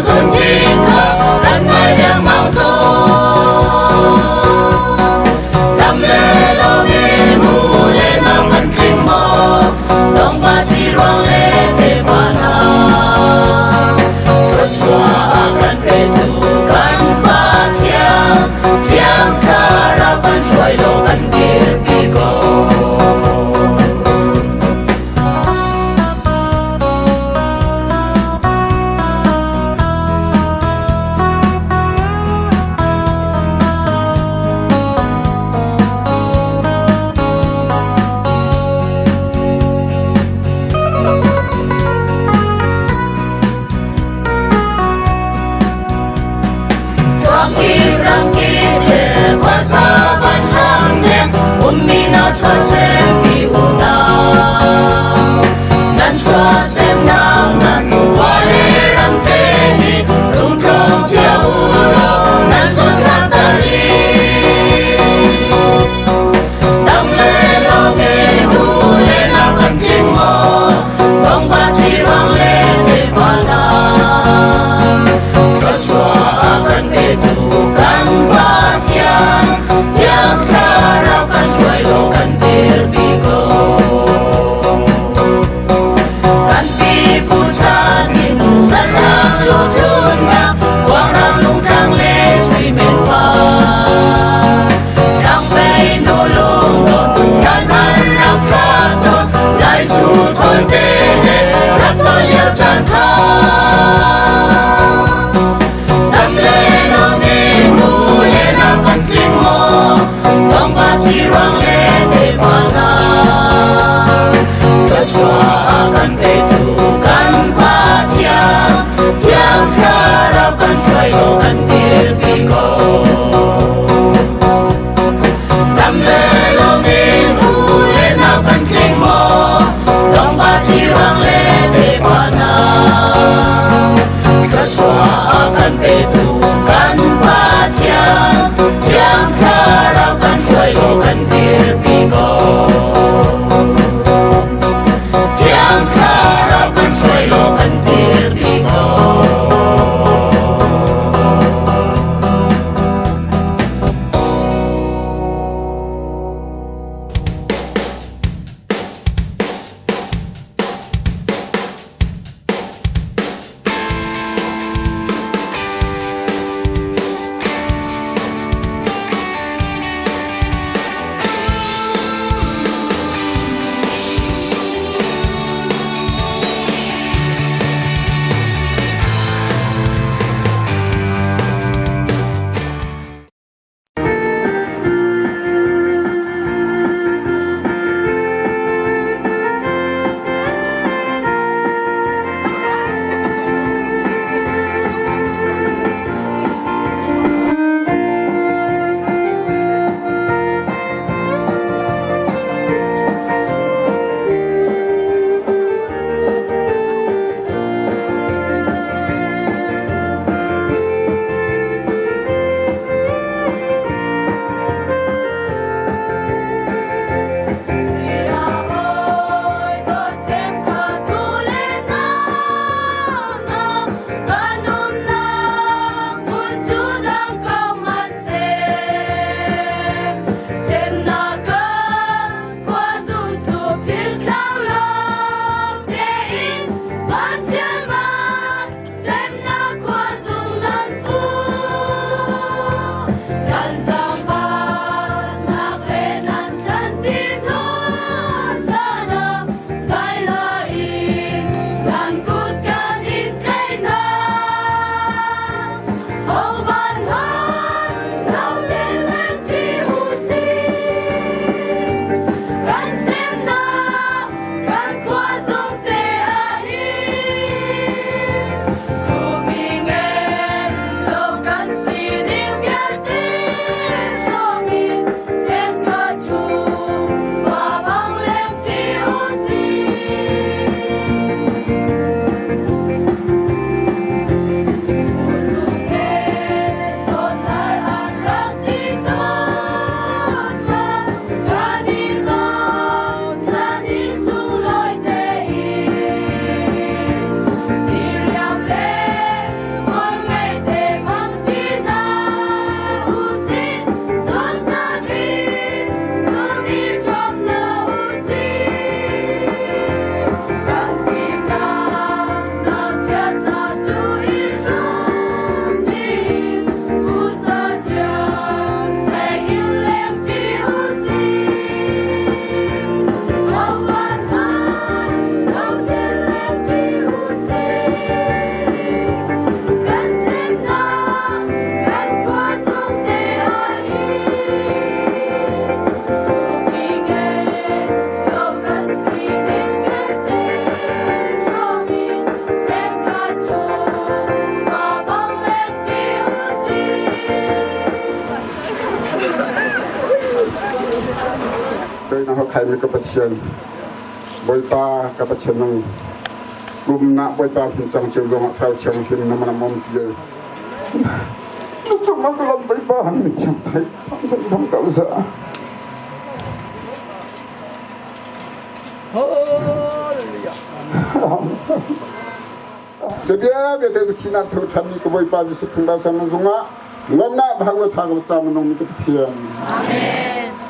zun chin kha kan ngai dengmang tawn. Dam le lo mi mu le nau kan tling maw, dongva ci ruang le tefa hna. Thluachuah a kan petu kan Pa Thiang, Thiang Thlarau kan hruai law kan dirpi ko. Ummi na chua sem pi u nau nan chua sem nang nan wa le ram te hi lung thong chia u lo nan zon khat ta ri dam le lo me hu le na kan tling maw tong va chi ruang le te fa na thluachuah a kan petu kan Pa Thiang, Thiang Thlarau kan hruai law kan dirpi ko. Kan pipu chan in sahrang luthlunnak, khuangrang lungtlang le suimen pa. Tlangfei nu lungdon, kan an rak thla tawn, Lai zu thawl te he rak tawn lio caan kha. Dam le lo mi tein a khaimi ka Pathian, Bawipa ka Pathian nung pumnak Bawipa hmun cang cio zongah Thlarau Thianghlim na man am ti. Na cungah ka lam Bawipa han mi thiang thai thang ka uza. Hallelujah. Cabia vialte cu thinak tho ṭhanmi ka Bawipa Jesuh Khrih ralsang zungah lawmnak bhagwa tha ka ca minung mi ka Pathian. Amen.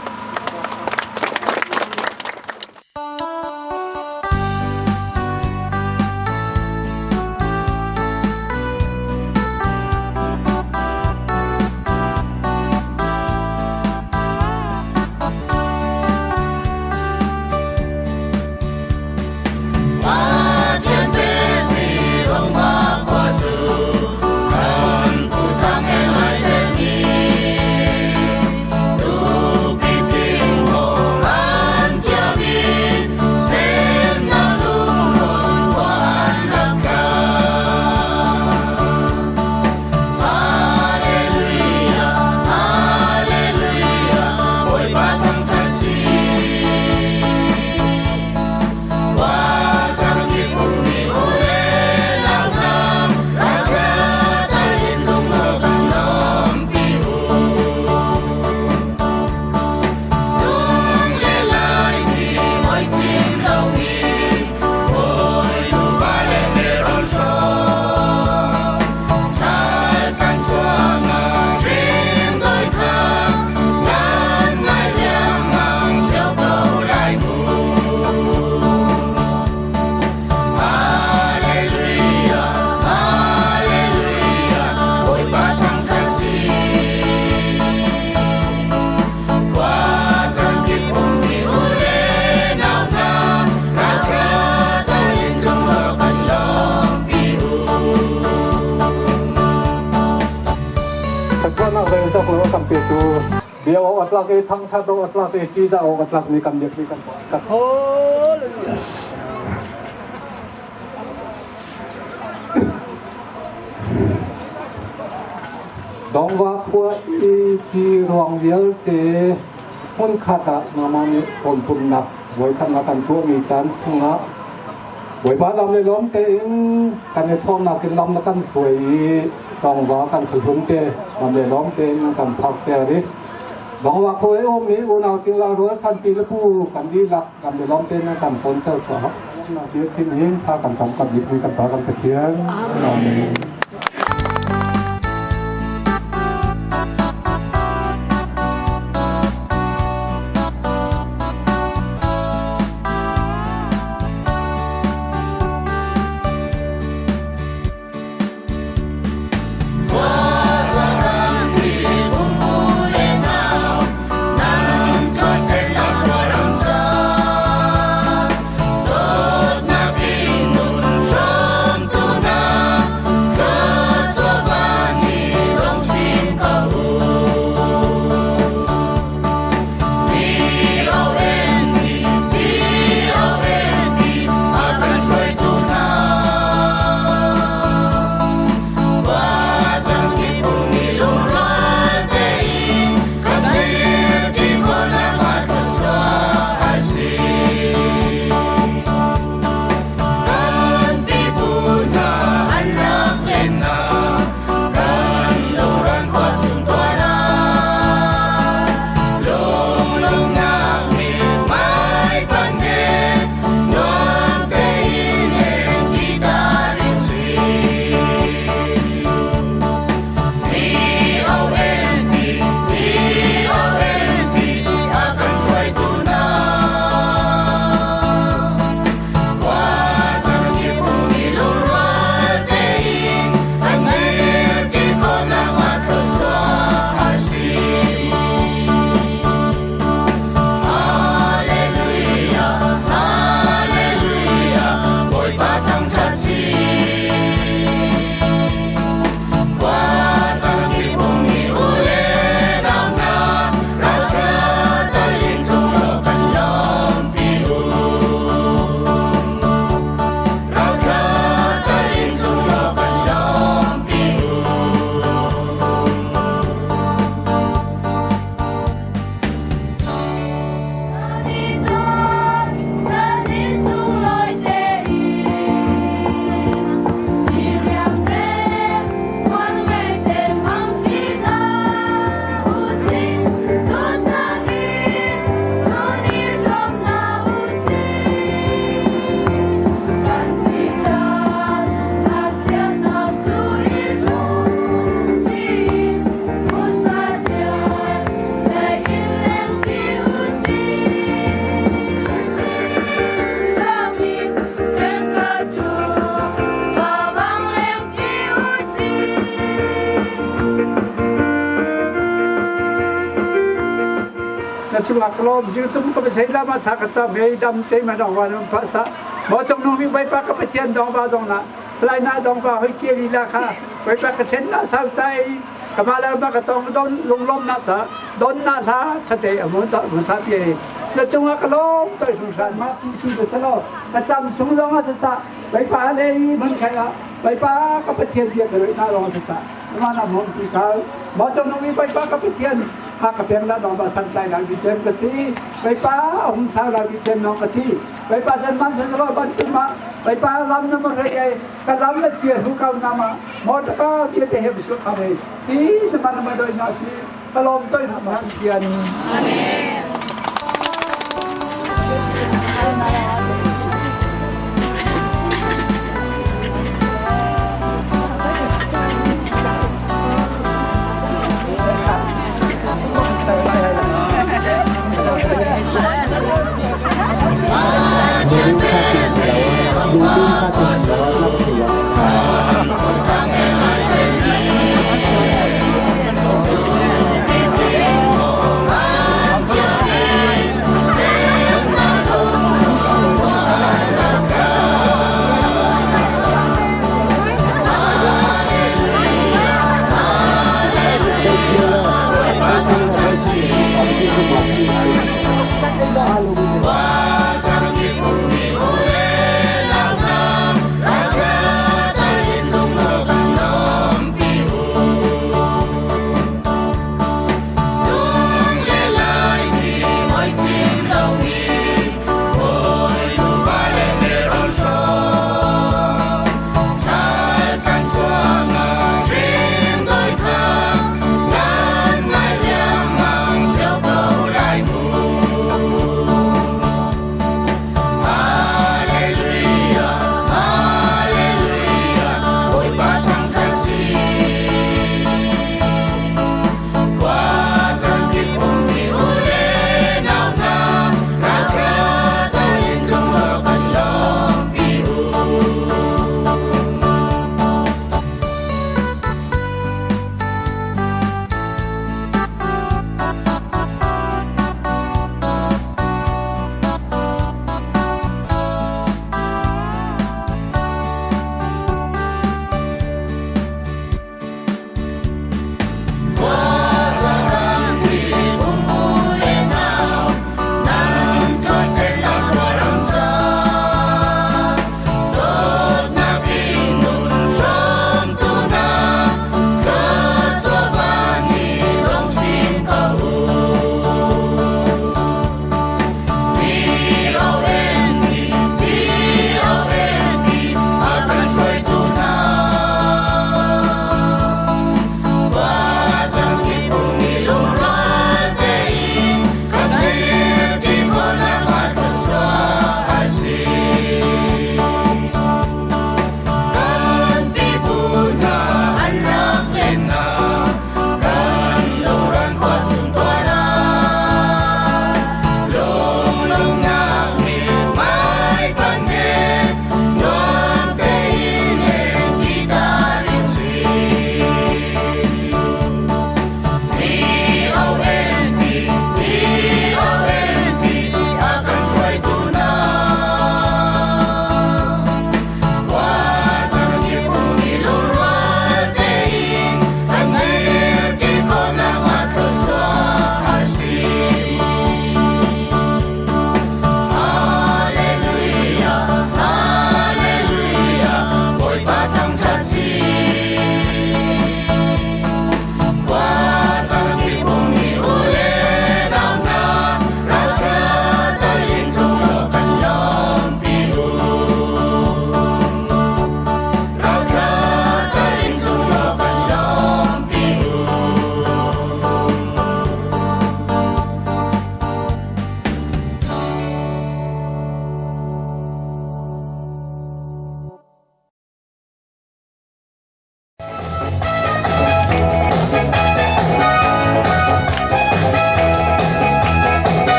Thangṭhatnak rel cawk lo a kan petu bia awk a tlak i thangṭhat awk a tlak i ṭihzah awk a tlakmi kan biakmi kan kan Hallelujah. Dongva khua i ci ruang vialte hmunkhat ah nangmah nih tonpumnak voikhatnak kan tuahmi caan chungah Bawipa lam le lawm tein kan i thawhnak in lam na kan hruai i tawngva kan khuhlum te lam le lawm tein kan phak ter i Dongva khuai ummi unau tingla rual thanpi le pu kan dihlak kan le lawm tein kan tonter chuah bia chim hin tha kan tam kan bik kan pa kan Pathian. Amen. Na cungah ka lawm zing tum ka pasei lama tha ka cam hei dam te ma dong wa nam pha sa mo chong nung mi bai pa ka pathian dong ba zong na lai na dong ba hoi che li la kha bai pa ka then na sau chai ka ma la ma ka tong don lung lom na cha don na tha thate amu ta mu sa pi na cungah ka lawm toi sung san ma chi si ba salo ka cham sung long a sa sa bai pa le mun khai la bai pa ka pathian bia ka roi na long sa sa ma na mon ti ka mo chong nung mi bai pa ka pathian ha ka peng la dong ba san tai la bi chen ka si bai pa hung sa la bi chen nong ka si bai pa san man san lo ban tu ma bai pa lam na ma re ai ka lam la sia hu ka na ma mo ta ka bia te he bisu kha ve ti na ma na ma doi na si ka lom toi na ma tian. Amen.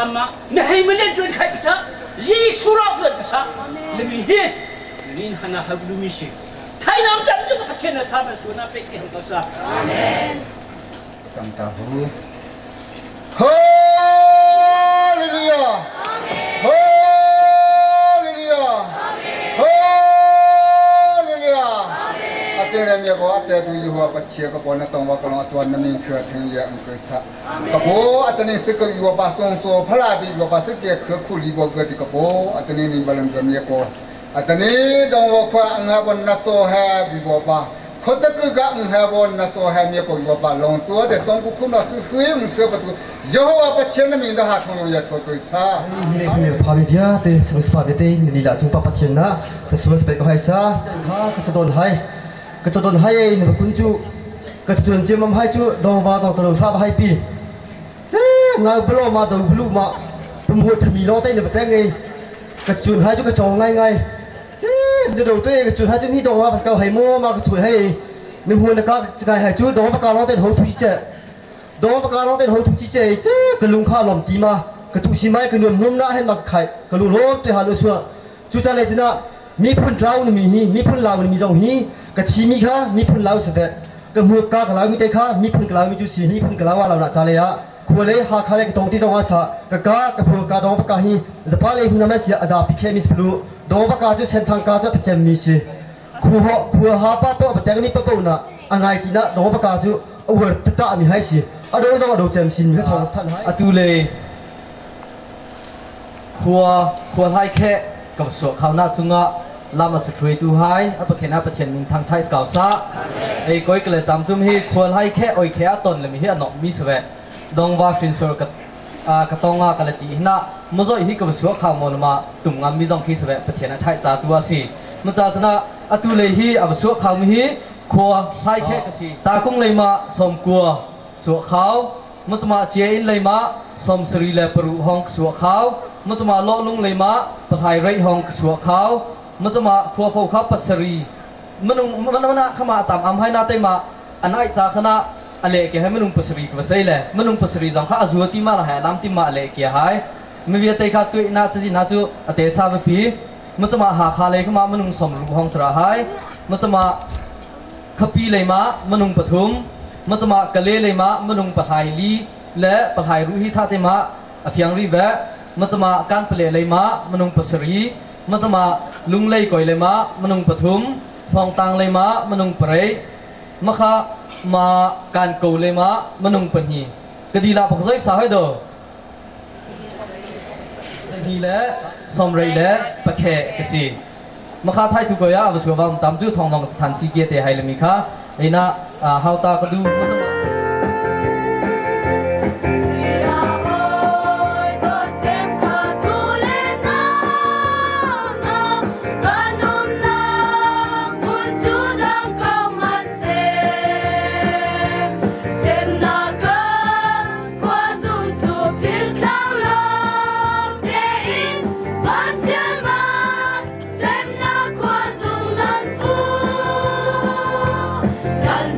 Amma na hei malen chuan khai pasa Jesu ra chuan pasa le mi hi nin hana haglu mi si thai nam cham chu ka chen na tha na su na pe ki hang ka sa. Amen. Kam ta hu. Hallelujah. Hallelujah. Hallelujah. Ate re mi ko ate tu Jehovah pachia ka pon na tong wa kalong atuan na ming khua theng ya ang ke sa. Ka po atani se ka yu ba song so phala di yu ba se ke khua khu li bo ke ti ka po atani ni balang ka mi ko. Atani dong wo khua ang ha bon na so ha bi bo ba. 可得个个唔系我那做还没个药吧，龙多的东古苦那是黑唔说不多，以后我把钱的名的哈通用也错对啥。 Phami bia te sung pa te ni la chung pa pathian na ta sual pe ko hai sa kha ka chadon hai ka chadon hai ei ni kun chu ka chun chem mam hai chu dong wa dong chalo sa hai pi che nga blo ma do blu ma pum hu thami lo te ni ba te ngai ka chun hai chu ka chong ngai ngai che ni do te ka chun hai chu ni dong wa ka hai mo ma ka chui hai ni hu na ka kai hai chu dong pa ka lo te ho thu che dong pa ka lo te ho thu chi che che ka lung kha lom ti ma กระตุสีไม้กระนวมนุ่มหน้าให้มาไข่กระลุโลตัวหาลุสัวจุจาเลยจีน่ามีพุ่นเล่านี่มีฮีมีพุ่นเล่านี่มีจงฮีกระชีมีค่ะมีพุ่นเล่าเสด็จกระมือกากระลามีเตค่ะมีพุ่นกระลามีจุสีมีพุ่นกระลาว่าเราหน้าจาเลยอะขวเลยหาคาเลยกระตงที่จงอาสากระกากระพูกาดองปะกาฮีจะพาเลยหุ่นมาเสียอาจาพิเคมิสปลูดองปะกาจุเส้นทางกาจุทเจมมีชีคูหอคูหาปะปะปะแตงนี่ปะปะน่ะอันไงที่น่ะดองปะกาจุอวดตะมีให้ชีอดูจงอดูเจมสินก็ทองสถานให้ อตูเลยครัวครัวไทยแค่กับสวข่าวหน้าจุงะลามาสุดทตูไฮอัปเขนะประเชนมินทางไทยสกาวซาไอ้ก้อยกเลยสามจุ่มฮีครัวไทยแค่โอยแค่ตนเลยมีฮีอนอกมีสเวดงว่าฟินสวกับกะตองกะละตีนะมจ่อยฮีกับสวข่าวมอลมาตุ่มงามมีจงคีสเวประเชนไทยตาตัวสีมจ่าชนะอตูเลยฮีอับสวข่าวมีฮีครัวไทยแค่กสีตากุ้งเลยมาสมกัวสวข่าวมจมาเจียอินเลยมาสมสรีเลปรุห้องสวข่าวมจมาโลลุงเลยมาปะไทยไรห้องสวข่าวมจมาครัวโฟข้าวปัสรีมนุมนนะขมาตามอำให้นาเตมาอันไอจาคณะอเลเกให้มนุปัสรีกวเซเลมนุปัสรีจังข้าอจูติมาละหลามติมาอเลเกหายมเวียเตคาตุยนาจจินาจูอเตซาวปีมจมาหาคาเลยขมามนุสมรุห้องสระหายมจมาขปีเลยมามนุปทุมมจมากะเลเลยมามนุปะไทยลีและปะไทยรุหิทาเตมาอฟิยังรีแวมจมาการเปลเลยมามนุปัสรีมจมาลุงเลยก่อยเลยมามนุปทุมพองตังเลยมามนุปเรมะคะมาการโกเลยมามนุปหีกดีลาปกซอยสาให้ดฮีและสมเรและปะเคกสีมะคาไทยทุกอยาอวสวามจำจูทองนองสถานสีเกตไฮเลมิคาเอนะฮาวตากดูมจมา Kan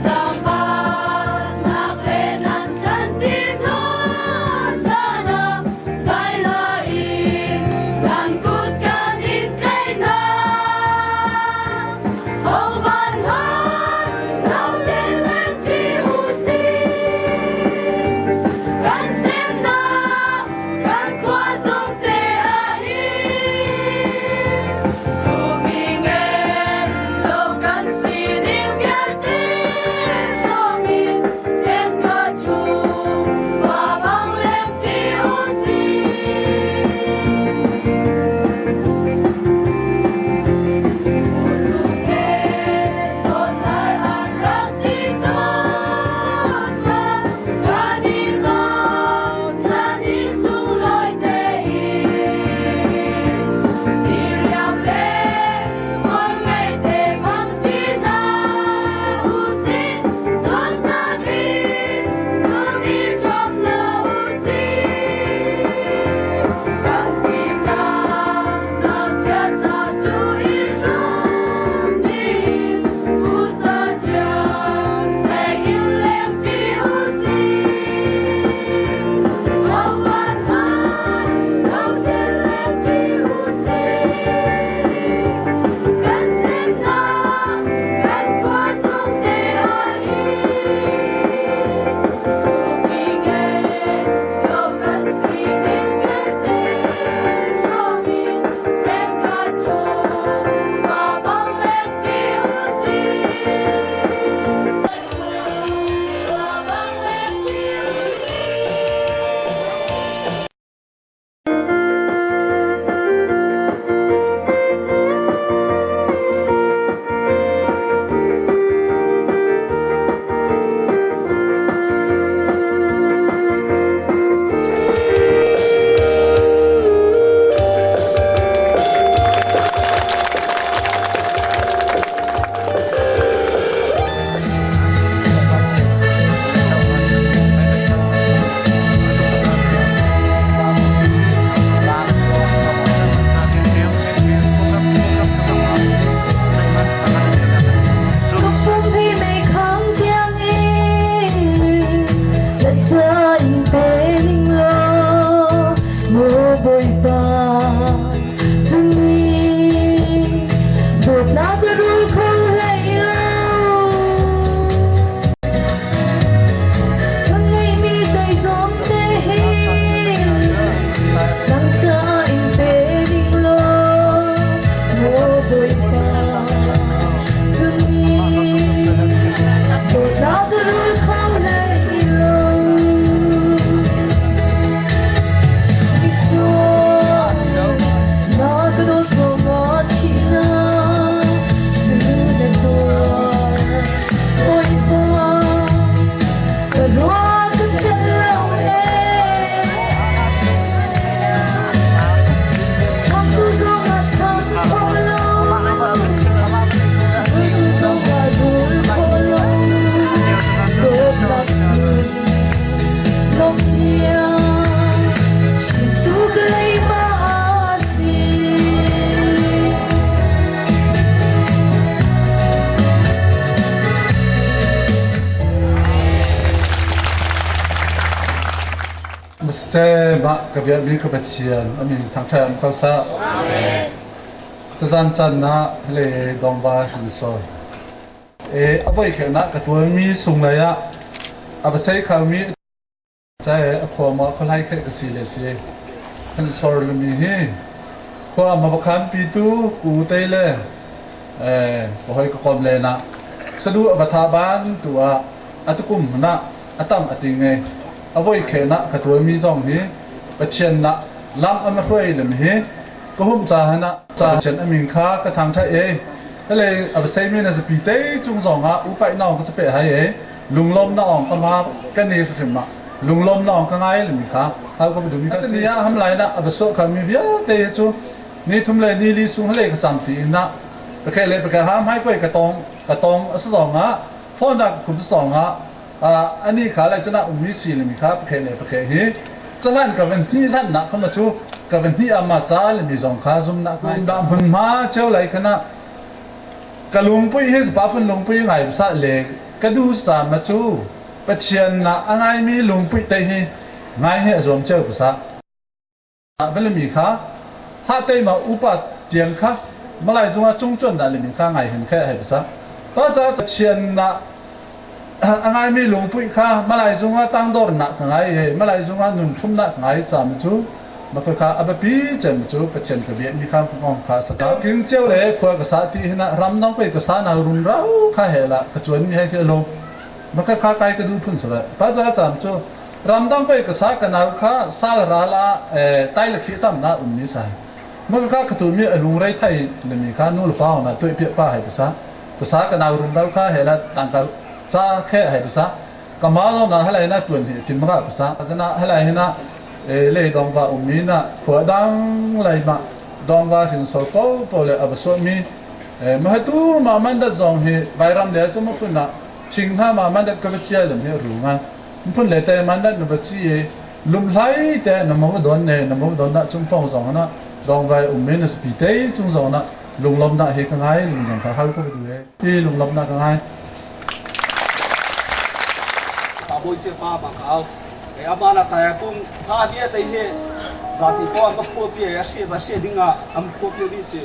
Mr. Ma ka bia mi ka Pathian amin thangṭhat am ko sa. Amen. Tuzan chan na le dongva hin sor. E avoi khe na ka tual mi sung lai ah avasei khau mi Cae a khua maw khuahlai khe ka si le si. Kan sor lumi hi khua ma bakhan pitu ku te le ka hoi ka kom le na sadu a va tha ban tu ah atukum na atam ati nge avoi khe na ka tuai mi zong hi Pathian na lam ama hruai lem hi ka hum cha hana cha chen amin kha ka thang tha e hele avasei mi na pi te chung zong ah upai naw ka pe hai e lunglawm na ong ka ma ka ni hrim ma lunglawm na ong ka ngai le mi kha hau ka du mi kha ni ham lai na abaso kha mi vialte chu ni thum le ni li sung le ka cham ti na pakhe le pakhe ham hai koi ka tong ka tong asa zong a phone da khum song a ani kha lai chana ummi si le mi kha pakhe le pakhe hi chalan ka van hi lan na khama chu ka van hi ama cha le mi zong kha zum na kum da hun ma cheu lai khana Ka lungpui hi pa phun lungpui ngai sa le ka du sa ma cu Pathian na a ngaimi lungpui te hi ngai he a zuam cheu sa. Velimi kha ha te ma upa tiang kha malai zunga chung chon da limi kha ngai hin khe hai sa. Ta cha Pathian na a ngaimi lungpui kha malai zunga tangdor nak ka ngai he malai zunga nun thum nak ngai cha ma cu ma kha abapi chem cu Pathian ka bia mi kha kong kha sa ka king cheu le khua ka sa ti hina ram nong pe ka sa na run rau kha he la ka chuan mi he ke lo ma kha kha kai ka du phun sa pa cha cham chu ram dang pe ka sa ka nau kha sal ra la tai la khi tam na um ni sai ma kha ka tu mi alung rai thai le mi kha nu la pa na toi pe pa hai sa Pasa ka nau rum rau kha he la tangka cha khe hai pasa kamal na halai na tuan hi tim ga pasa jana halai hina le dong ba ummi na khwa dang lai ma dong ba hin so ko po le abaso mi ma tu ma man da zong hi vairam le chu ma phun na thing ha ma man da ka chia lam he ru nga phun le te man da nu ba chi e lum hlai te na mo don ne na mo don na chung pong zong na dong vai ummi na spi te chung zong na Lunglawmhnak he ka ngai, lungzong kha hal ko ka duh e. Hi lunglawmhnak ka ngai. Pa bawi che pa ma kau. E ama na tai kung tha bia te he zati ko am khuo pi a she za she dinga am khuo pi ni si.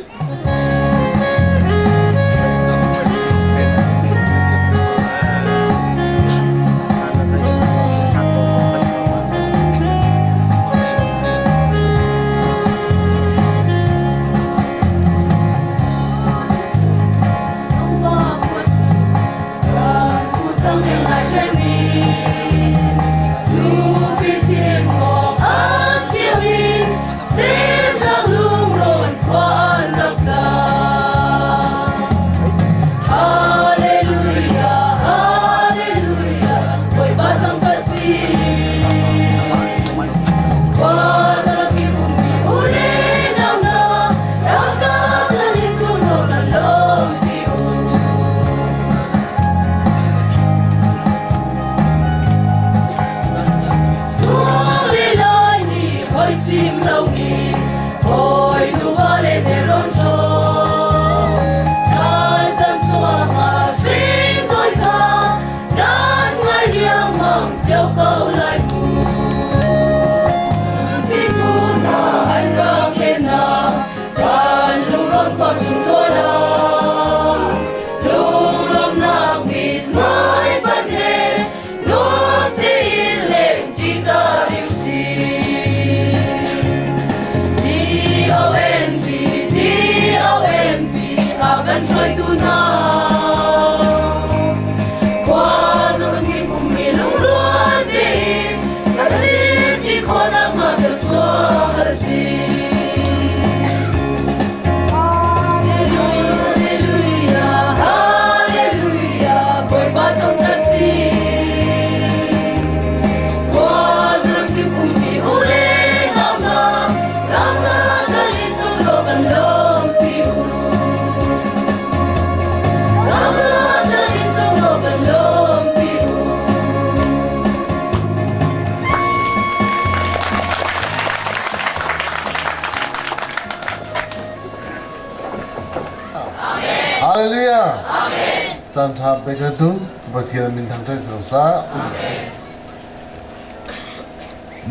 Hallelujah. Amen. Caan ṭha pe ka tu Pathian min thangṭhat si ko sah. Amen.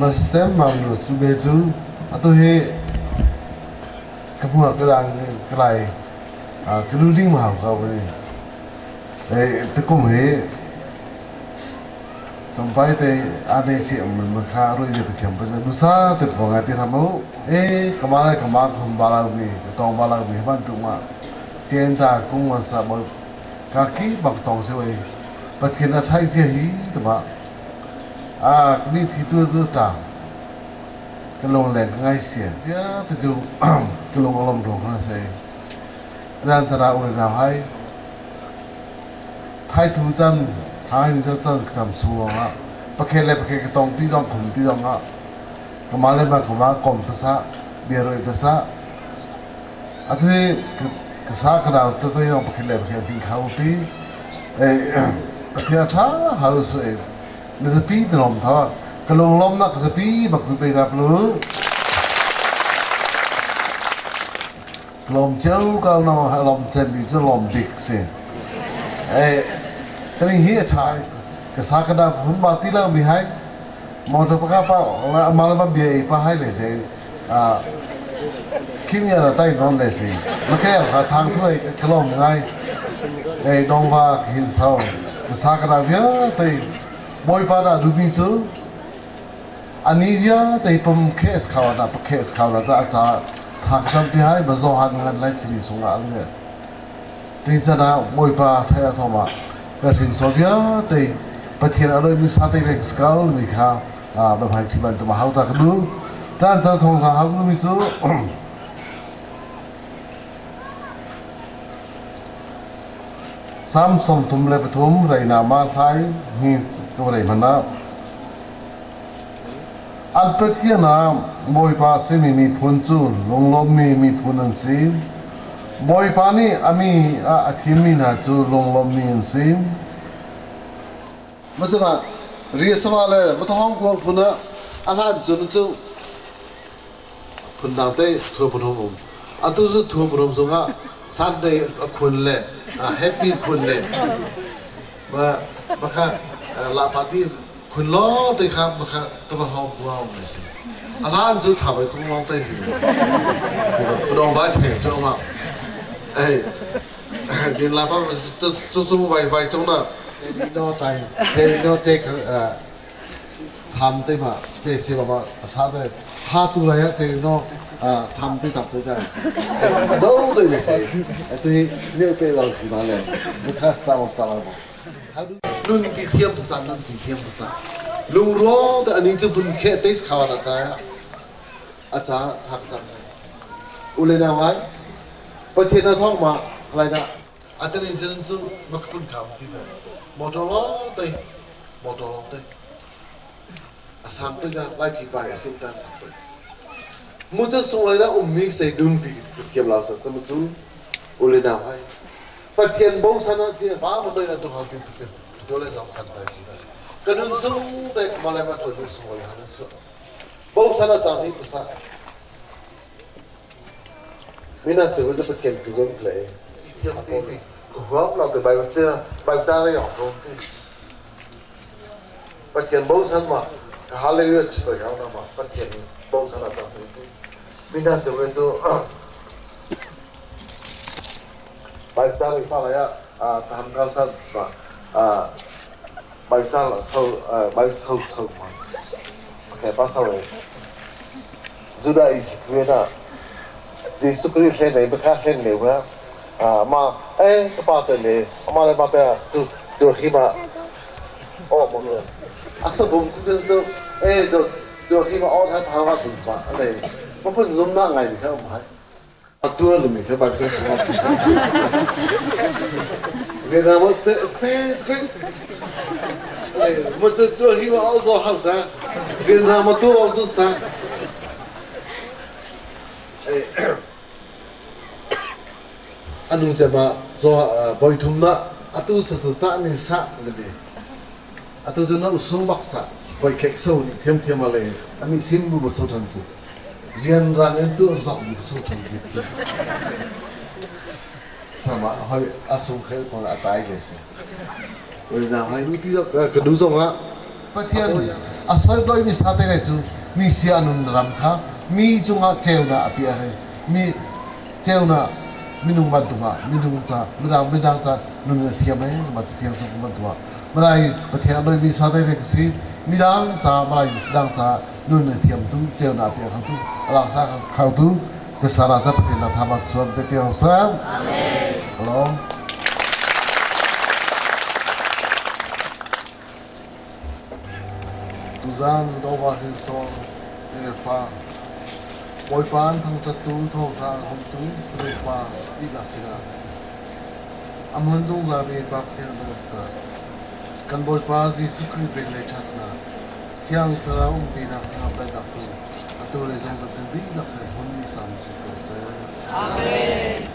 Masem mam nu cu be cu atu hi ka hmuh ka lang ka lai ka lu ding ma hau ka ni. Ei tukum hi Champai te ane chi am ma kha roi je pathiam pa nu sa te po ngai pi ram u e kama lai kama khum ba la mi tong ba la mi ban tu ma chen ta kung ma sa bo ka ki bak tong se wei pathian a thai che hi te ma a ni thi tu tu ta ka long leng ka ngai sia ya te chu ka long alom ro khana se tan chara uri na hai Thaithu can hai ni can cam sung lawngah pakhe le pakhe ka tong ti zong khum ti zong ah kama le ma kama kom pasa bia roi pasa atu hi ka sa ka nau te te yong pakhe le pakhe ping khau pi e pathian tha haru su e na zapi te lom tha ka lung lom na ka zapi bak pe da plu Lawm cio ko no lawm cemmi cu lawm bik si. Eh tani hi a ṭha ka sa ka dang hun ma ti lo mi hai motor paka pa amal ma bia i pa hai le se a kim ya na tai non le si ma ke ka thang thuai ka lawm ngai ei dong va hin sau ka sa ka dang vialte bawipa dah duhmi cu Ani vialte pum khes kho na pakhes kho na ca ca thak sampi hai ba zo han ngan lai chiri sungah an nge ti cana Bawipa thai a thoma ka hrin so vialte Pathian a roi mi sa te rek skal mi kha ba phai thi ban tu ma hau ta ka du tan chan thong sa hau mi cu Sam 33 reina ma hlai hi ko rei mana An Pathian ah Bawipa a simi miphun cu lunglawmmi miphun an si. Bawipa nih a mi ah a thimmi hna cu lunglawmmi an si. Masama riasama le mathawng kuang phun ah a hlan cun cu phundang te thua phun um. Atu cu thua phun um zongah Sunday a khun le happy khun le ma makha la ti khun lo te kha makha tava hong buam le si alan cu tha bai kong long te si dong vai the cho ma ei din la pa chu chu vai vai chung na no tai te no te tham te ma space ma sa te tha tu la ya te no tham te tap te cha si do te le si tu hi ne pe lo si ma le mukha sta mo sta la mo Nun ti thiam pasa nun ti thiam pasa lungruang te ani chu bun khe te khawa na cha a cha thak chang ule na wai pathian na thong ma lai na atani chen chu makpun kham ti ba motor lo te motor lo te asam te ga lai phi pa ya sim tan sam te mu cha sung lai na ummi sei dun bi thiam lao cha te mu chu ule na wai Pathian bochan ah ti pa mun na tu hal tin tu le zong san tai ti ka nun sung te malai ma tu mi sung wai han su bochan ah chang hi pasa mina se hu Pathian tu zong ple ko huam lo te bai che bai ta re yong ro Pathian bochan ma hallelujah chu ta na ma Pathian bochan ah chang hi mina se hu tu Baibal fa lei ah taham kal san ma Baibal so Baibal so so ma okay pa so e Judah Iscariot ah Jesuh Khrih hlen nei baka hlen leu na ma eh ka pa te le ama le ma te tu tu hi ma o mo ne aksa bum tu tu eh tu tu hi ma o tha tha ma tu ma ale ma phun zum na ngai mi kha um hai Atu mi kha ba kha suma Việt Nam这这这我这做希望澳洲好啥？Việt Nam mà tu澳洲啥？哎，anu che ma zo boi thum na atu sa ta ni sa le atu chu na usung bak sa koi khek so ni thiam thiam ale ani sim bu so than chu rianrang in tuah zok mi ka so ṭhan ti thiam. Sama hoi asung khel kon a tai le si. Na hai nu ti ka du zong ah Pathian a sal doi mi sa te le cu ni sia nun ram kha mi cungah ceunak a piah he mi ceunak minung bantuk ah minung ca midang midang ca nun a thiam e ma thiam sung bantuk ah malai Pathian a doi mi sa te le ka si midang ca malai dang ca nun a thiam tu ceunak a piah kho tu alak sa kho tu ka sara ca Pathian na thama chuan te piang sam Amen. Hello. Tuzan Dova Hrinsor tefa Bawipa an thangṭhattu thawngṭha homtu nupa dihlak sinah a hmun zungzalmi Pa Pathian dawtnak, kan Bawipa Jesuh Khrih vel le ṭhatnak, Thiang Thlarau umpinak hnangam daihnak cu atu le zungzal in dihlak sin hmun cam si ko seh. Amen.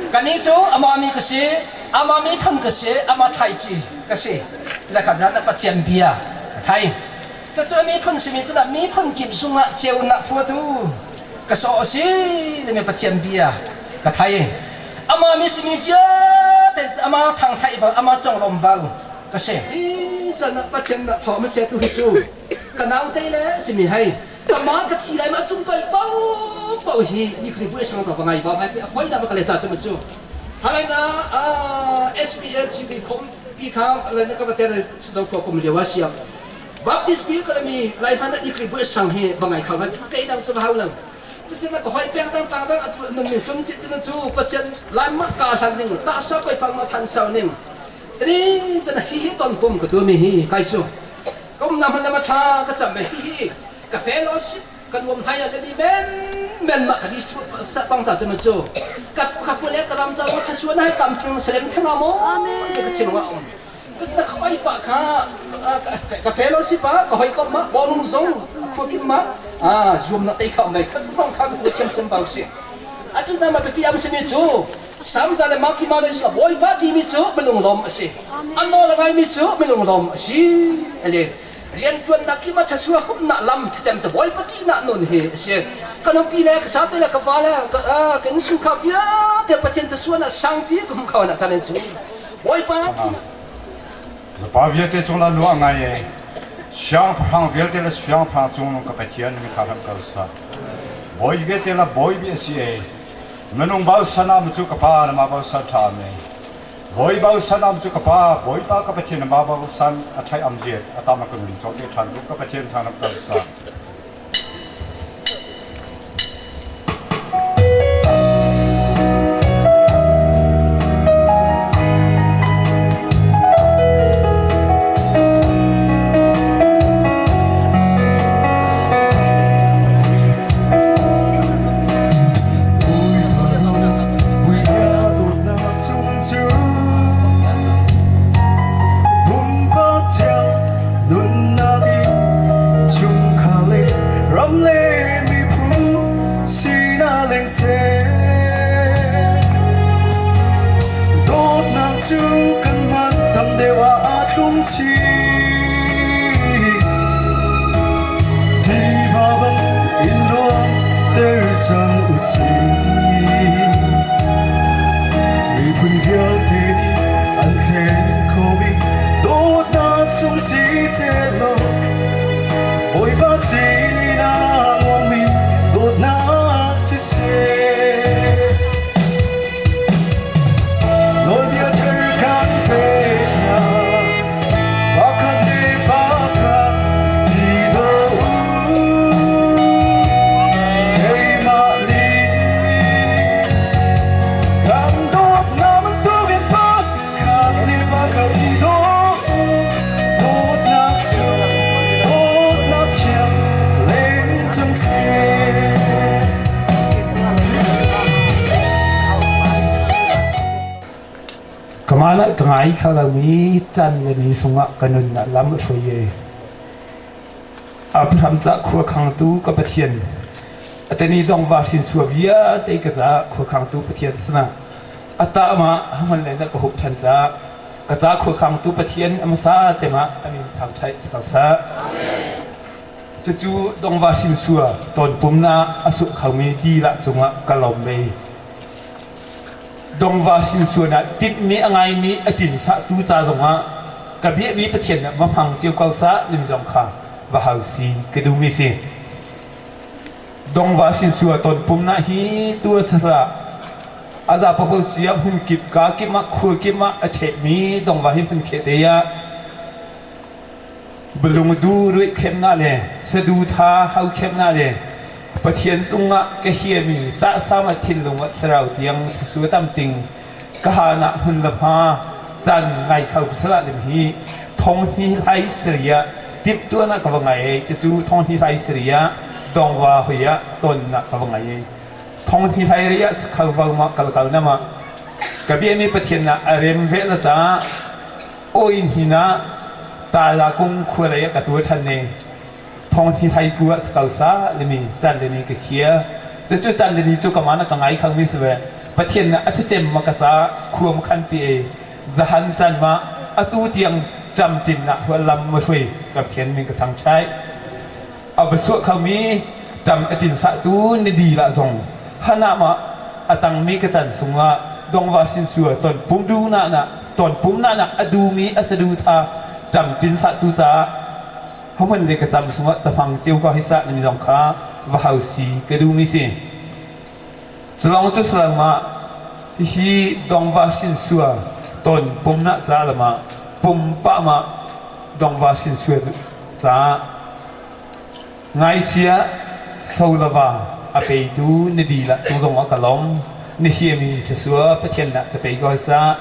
Kannih cu amah mi ka si, amah miphun ka si, amah thlaici ka si. Le kha zat Pathian bia a thai. Cucu a miphun simi cu miphun kip zungah ceunak phuatu ka sawh a si timi Pathian bia ka thai. Amah mi simi vialte amah thangthaih val, amah conglawm val ka si. Hi can ah Pathian nak thawh ma tu hi cu ka naute le simi hei kama ka thi lai ma chung koi pau pau hi ni khri bu sang ka ngai ba mai pe foi na ma ka le sa chu ma chu halai na SPLGB khom pi kha lai na ka ba ter do ko kum lewa sia Baptist pi ka mi lai man ni khri bu sang hi ba ngai kha ba te dang chu ba hau lo cucun ka hoi peng dang tang dang atu nun min sum chi chu Pathian lai ma ka hlan ning ta sa koi phang ma than sau ning Tani cun hi hi ton pum ka tu mi hi kai cu kom na hman ma tha ka cham me hi hi ka fellowship ka nuam thai le mi men men ma ka di sa pang sa chama cu ka ka fu le ka ram cha mo tha suan hai tam king selem thenga mo ka chin wa om cu na khoi pa kha ka fellowship a ka hoi kom ma bonung zong khu kim ma a zoom na te kha mai kha zong kha ka chem chem bau si a chu na ma pi am simi chu Samza le Makima le Isla Bawipa timi cu minung lawm a si. An nawl a ngaimi cu minung lawm a si. Ale. Riantuannak ki ma thasua humnak lam thacem cu Bawipa ṭihnak nun hi a si. Ka nupi le ka sate le ka va le ka innchungkhar vialte Pathian thasua na sangpi ka hmu kho na chan in cu Bawipa ṭihnak. Zapa vialte cung la nuah ngai e. Siangpahrang vialte le siangpahrang cung ka Pathian mi kha hram ko sa. Bawi vialte la bawi bi a si e. Minung bau sanam cu ka pa na ma bau sa ṭha me. Bawi bau sanam cu ka pa Bawipa ka Pathian na ma bau san a thai am ziat a tam a ka nun cawk te ṭhan ku ka Pathian ṭhan hram ko sa. Kamana ka ngai kho lomi can le ni sungah ka nunnak lam a hruai e. Abraham ca khua khangtu ka Pathian atani dong va hrin sua vialte ka ca khua khangtu Pathian sana ata ma hman le na ka hup than ca ka ca khua khangtu Pathian amasa cema amin thang thai sa sa cucu dongva hrin sua ton pumna asu khomi di la cungah ka lom me dongva hrin sua na timmi a ngaimi a tin sa tu ca zongah ka biami Pathian na ma hmang cio ko sa lim zong kha va hau si ka duhmi si dongva hrin sua ton pumna hi tu sara aza papo sia hmun kip ka kip ma khur kip ma a ṭhehmi dongva hi hmun khe te ya Bulung du ruih khemnak le saduhtha hau khemnak le Pathian cungah ka hiami tahsam a thinlung ah thlarau tiang thlasu tam ting ka hanak hmun le hma caan ngai kho pasal lim hi thong hni hlai Syria timhtuan ah ka va ngai ei cucu thong hni hlai Syria dongva hoi ah tonnak ka va ngai ei thong hni hlai ri ah sakho vo ma kal kal na ma ka biami Pathian na a rem ve la ta Awin hin ah Tala kung khua lei ah ka tuar ṭhan ne. Thong hi hlai ku ah sakau sa lemi can lemi ka khia. Cucu can lemi cu ka mana ka ngai khang mi si ve. Pathian na a ṭhacem ma ka ca khua ma khan pi ei. Zahan can ma atu tiang ṭam ṭin nak hua lam ma hrui ka Pathian min ka thang ṭhai. A va suah kho mi ṭam a ṭin sah tu ni di lah zong hana ma a tang mi ka can sungah dongva sin sua ton pum du na na ton pum na na a du mi a sadu tha ṭam tin sah tu ca humun le ka cam sungah cafang ceu ka hi sa ni zong kha va hau si ka du mi si culong cu salang ma hi dongva sin sua ton pum na ca lama pum pa ma dongva sin sua ca Ngaisia solava a peitu na dihlak cung zongah ka lawm. Na hiami ṭhasua Pathian nak ca pei ko sah.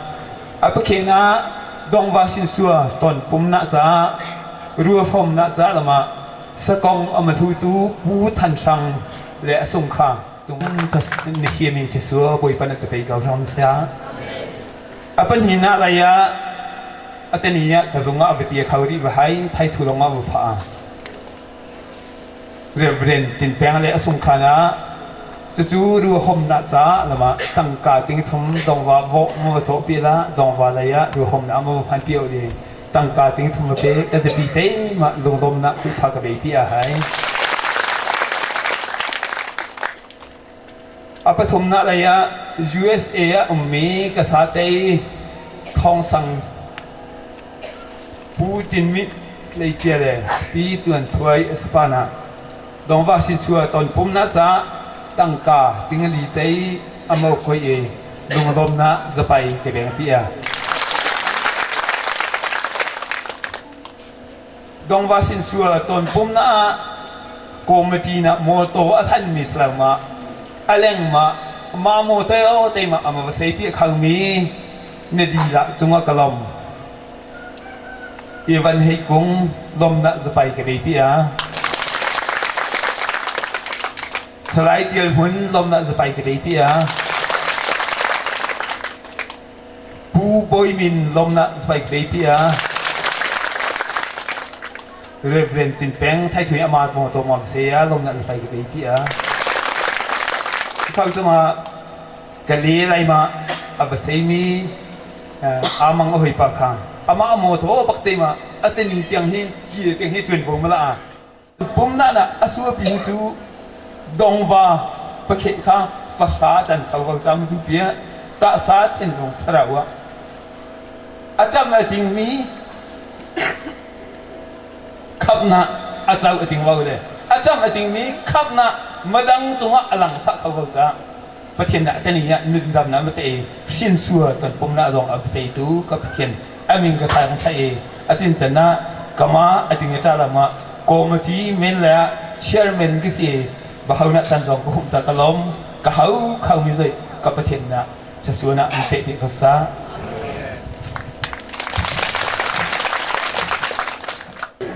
A pakhen ah dongva sinsua ton pum nak caah ruahrom nak ca lamah sakong a mathutu Pu Than Hrang le a sung kha cung na hiami ṭhasua Bawipa na ca pei ko hram sah. A pahnihnak lei ah a tani ah ka zung ah a va ti a kho rih va hai thai thu lawng ah va phah. Reverend Tin Peng le a sungkhan ah cucu ruahomnak ca lamah tangka ting thum dongva vawh ma va cawh pi la dongva lei ah ruahomnak ma va hman pi o di. Tangka ting thum pe ka zapi te ma lunglawmnak khuhpha ka bei pi a hai. A pathumnak lei ah USA ah ummi ka satei Thawng Sang Pu Tin Mit Tleicia le Pi Tuan Thuai a sapa na Dongva Sinchua ton pumnak ca tangka tingali tei a mo khoi i lunglawmnak zapai ke beng pi a. Dongva Sinsua ton pumnak ah committee na motor a hlan mi slang ma aleng ma ma motor te ma ama va sei pi khang mi na di la cunga ka lom Ivan hei kung lom na zapai ka bei pi a Salai Tial Hmun lom na zapai ka bei pi a Pu Bawi Min lawmnak spike bei pi a Reverend Tin Peng thai thui ama mo to mo se ya lawmnak spike bei pi a Khau chama ka le lai ma a va sei mi amang a hoi pa kha ama mo tho bak te ma atening tiang hi ki tiang hi tuen bo ma la a Pumnak ah a suapi cu dongva pakheh kha pahra can kho ko cang tu pia tahsa thinlung thlarau ah a ṭam a dingmi khamhnak a co a ding lo le a ṭam a dingmi khamhnak madang cungah a lang sah kho ko ca Pathian dah tani ah nundam na mate hrin sua ton pumnak zong a teitu ka Pathian amin ka thai thai e atin chan ah kama ating ta lama committee men la chairman ki si bahau na chan zong ka hum ta ka lom ka hau khau mi zoi ka Pathian na chasuna an te te ko sa.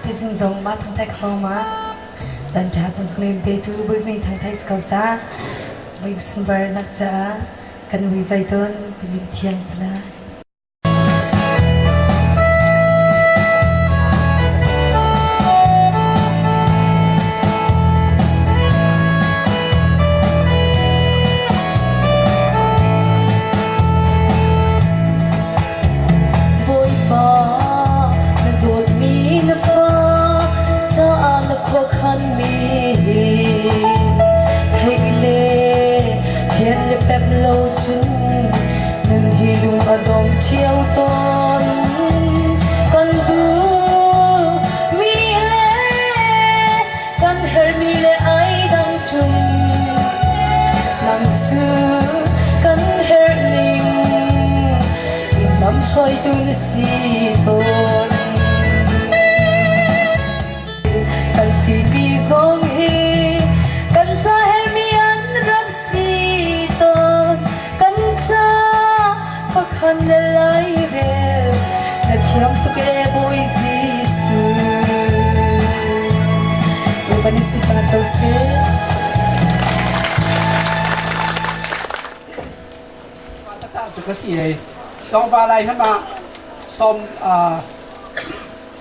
Tizing zong ma thang thai kho ma chan tha chan sungin pe tu bui min thang thai ko sa bui sunbar nak cha kan wi vai ton timin thiang sala. Bawipa, na dawtmi na fa caah na khuakhanmi theih le thian le pem lo cun nun hi lung a dong ṭhio tawn. Kan duh mi le kan herhmi le ai dang ṭung. Nang cu kan herh ning in lamhruaitu na si tawn. Kan pipi zong hi kan ca herhmi an rak si tawn. Kan ca pakhan na lairel na thiam tuk e Bawi Jesuh. Bawipa nih sunparnak co seh. Cu ka si hei Tawngva lai hama som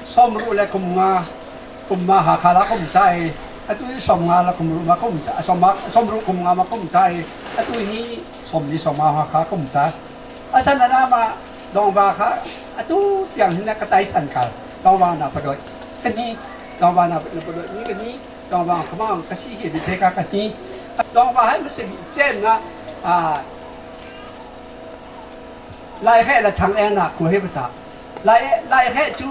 som ru le kum nga kum ma Hakha la kum chai atu hi som nga la kum ru ma kum cha som ma som ru kum nga ma kum chai atu hi som ni som nga Hakha kum cha asan ana ma dongva kha atu tiang hin ka tai san kal dongva na padoi kani dongva na padoi ni kani dongva khamang ka si hi bi te ka kani dongva hai ma se bi chen na a lai he la thang eng na khu he ta lai lai he chu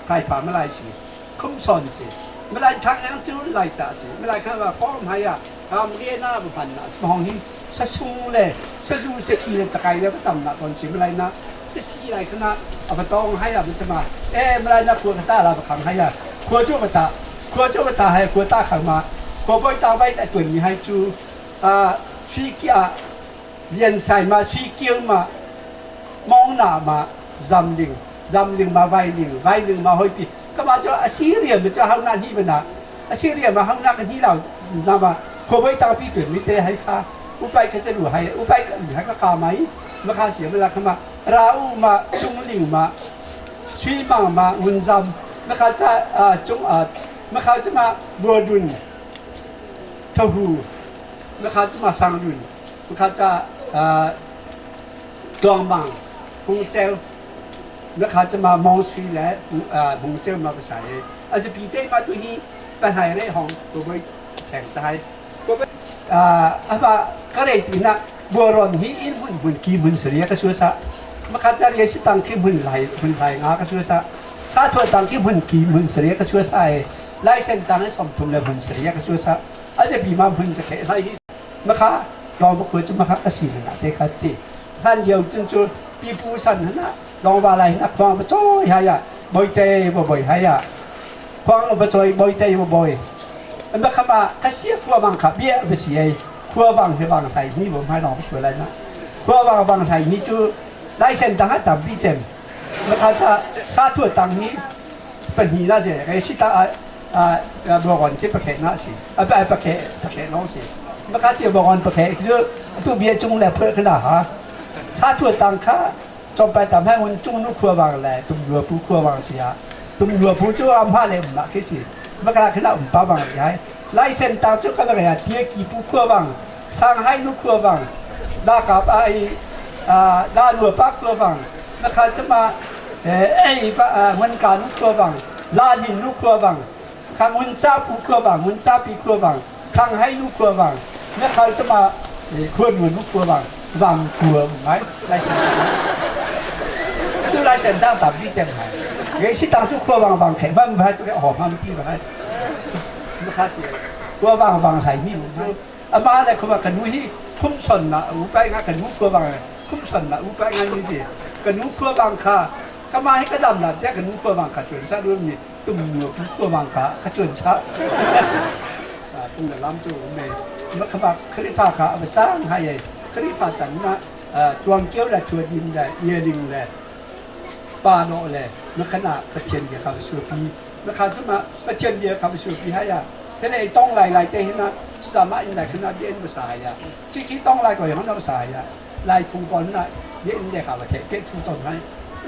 kai pa ma lai si khum son si ma lai thang eng chu lai ta si ma lai kha ma pom hai ya am ge na bu pan na hong hi sa sung le sa zu se ki le chakai le tam na ton si ma lai na se si lai khana a tong hai ya ma chama e ma lai na khu ta la ba khang hai ya khu chu ba ta khu chu ba ta hai khu ta khang ma khu boi ta vai ta tuan mi hai chu a chi kia Lian Sai ma Sui Kiu ma Mong Na ma Zam Ling Zam Ling ma Vai Ling Vai Ling ma Hoi Pi ka ma cho Assyria ma cho hang na ni ma na Assyria ma hang na ka ni lao na ma kho boi ta pi tuan mi te hai kha upai ka chu hai upai ka hai ka ka mai ma kha sia ma la kha ma ra u ma Chung Ling ma Sui Mang ma Ngun Zam ma kha cha chung ma kha cha ma Bua Dun Thahu ma kha cha ma Sang Dun Pakhat ca Tuangmang, Fungceu. Na kha cu ma mong sui le hmung ceu ma ka sai i a zapi te ma tu hi pahnai re hong ko boi cheng chai ko boi ama ka rei ti na buaron hi in hun hun ki mun sri ka su sa ma kha cha ri si tang ki mun lai hun lai nga ka su sa sa thua tang ki mun ki mun sri ka su sa e lai sen tang som thum le mun sri ka su sa a zapi ma mun cha khe lai hi ma kha long ba ku chu ma kha ka si na te kha si hlan lio cun cu pipu san hna longva lai hna khuang va cawi hai ah boite va boi hai ah khuang va cawi boite va boi ma kham ah ka sia khua bang kha bia va si ei khua bang he bang hlai ni bo mai long va khua lai na khua bang bang hlai ni cu lai sen tang ah tam bi cem ma kha cha sa thua tang ni pahnih na se kai si ta a bogon khi pakhe na si a pa pakhe pakhe no si ma kha chi bogon pakhe cu tu bia chung le phur khna ha sa thua tang kha chompai tam hai un chung nu khua wang le tum lua pu khua wang sia tum lua pu chu am ha le um na khi si ma kha khna um pa wang ri hai lai sen tang chu ka ga ya tie ki pu khua wang sang hai nu khua wang da kap ai da lua pa khua wang ma kha chama ei pa ngun ka nu khua wang la lin nu khua wang khang un cha pu khua wang un cha pi khua wang khang hai nu khua wang ma kha chama khua nu nu khua wang wang khua mai lai sen tu lai sen tang tam bi chem hai ge si tang chu khua wang wang khe bang vai tu ke ho mam ti ba hai ma kha si khua wang wang hai ni mu ama le khua ka nu hi khum son na u pai nga ka nu khua wang khum son na u pai nga ni si ka nu khua wang kha ka ma hi ka dam la te ka nu khua wang kha chun sa lu mi tum nu pu khua wang kha ka chun sa tung la lam chu me ma kha ba khrifa kha ba chang hai ye khrifa chan na tuang keu la thua dim la ye ling le pa no le ma khana ka thian ge kha su pi ma kha chu ma ka thian ge kha su pi ha ya thế này tông lại lại thế na sa ma in lại khana bien ma sa ya chi khi tông lại ko yang na sa ya lai phung pon na bien de kha ba the ke thu ton hai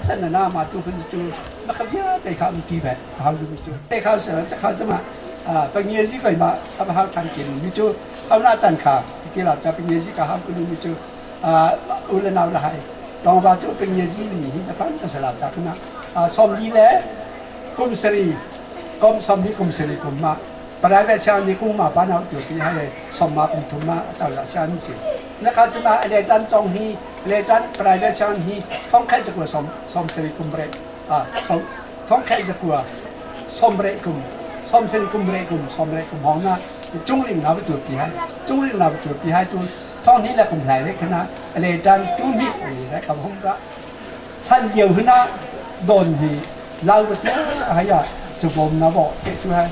san na na ma tu phun chu ma kha bia te kha ti ba ha lu mi chu te kha sa cha kha cha ma a pa nge ji kai ma a ba ha than kin mi chu a na chan kha ti la cha pa nge ji ka ha ku mi chu a u le na la hai long ba chu pa nge ji ni hi cha pan cha sa la cha khna a som li le kum sri kom som ni kum sri kum ma private cha ni kum ma pa na tu pi hai som ma kum thum ma cha la cha ni si na kha cha ma le tan chong hi le tan private cha hi thong khai cha ko som som sri kum re a thong khai cha ko som re kum som sri kum re kum som re kum hong na chung ling na tu pi hai chung ling na tu pi hai tu thong ni la kum lai le khana le tan tu ni ni la kam hong ka than dieu hna don hi lau ba tu hai ya chu bom na bo te chu hai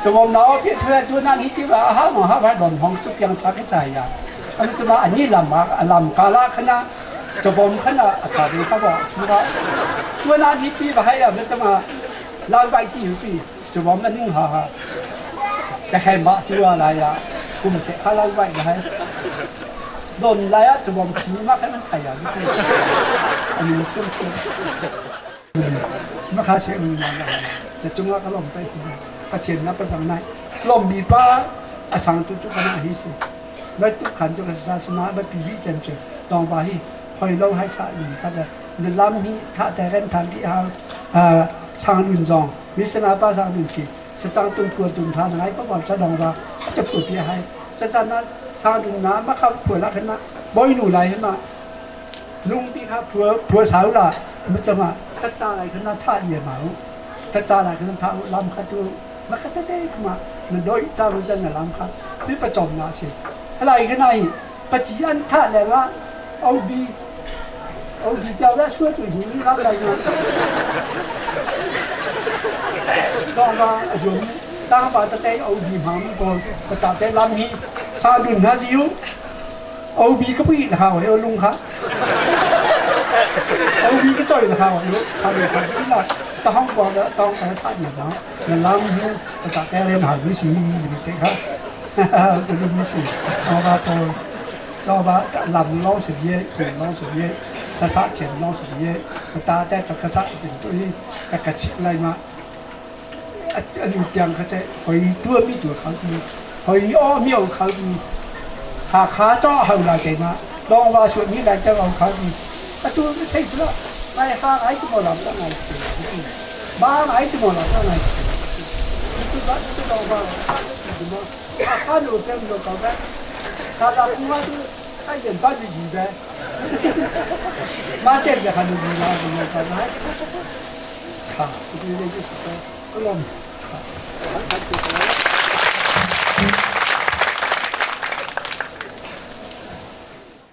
chu bom na pe chu hai tu na ni ti ba ha ma ha ba don hong chu pyang tha ke chai ya am chu ma ani lam ma lam ka la khana chu bom khana a tha bi ka bo chu ba tu na ni ti ba hai ya ma chu ma lau bai ti hu pi chu bom na ning ha ha ka khae ma tu la ya kum ke kha lau bai la hai don la ya chu bom khi ma khae man thai ya ani chiam chiam ma kha se mi na na chunga ka lom pai ka chen na pa sang nai lom bi pa a sang tu chu kana hi si ba tu khan chu ka sa sna ba pi bi chen che tong ba hi hoi lo hai sa ni kha da ni lam hi tha te ren than ki ha a sang lun zong mi sna pa sang lun ki sa chang tun pu tun tha ngai pa ba cha dong ba cha pu pi hai cha cha na sang lun na ma kha pu la khan ma boi nu lai ma lung pi kha pu pu sau la ma cha ma ta cha lai khan na tha ye ma u ta cha lai khan tha lam kha tu ma kha te te ma na doi cha lu chan na lam kha pi pa chom na si lai khan ai pa chi an tha le ma au bi au bi chao la suo tu hi ni la lai na dong ba dùng tang ba ta te au bi ma mu ko pa ta te lam hi sa dun na si yu au bi ka pi na ha wa lung kha au bi ka choi na ha wa yu sa dun kha chi la ta hong qua da tong ta tha ni na na lam hu ta te le ma bi si ni te kha ko ni mi si no ba ko no ba lam lo si ye ku lo si ye ka sa chen lo si ye ta te ka ka sa tin tu hi ka ka chi lai ma a lu tiang kha che hoi tua mi tu khau tu hoi o mi au khau tu ha kha cho hau la te ma long wa su mi lai chang au khau tu a tu mi chei tu la Mai ha ngai chu mo lam ta ngai chi. Ba ngai chu mo lam ta ngai chi. Tu ba tu do ba tu mo. 啊，他路边路搞呗，他那公安都他人把就住呗，马这边还能住哪个搞哪？啊，这个就是说，不弄。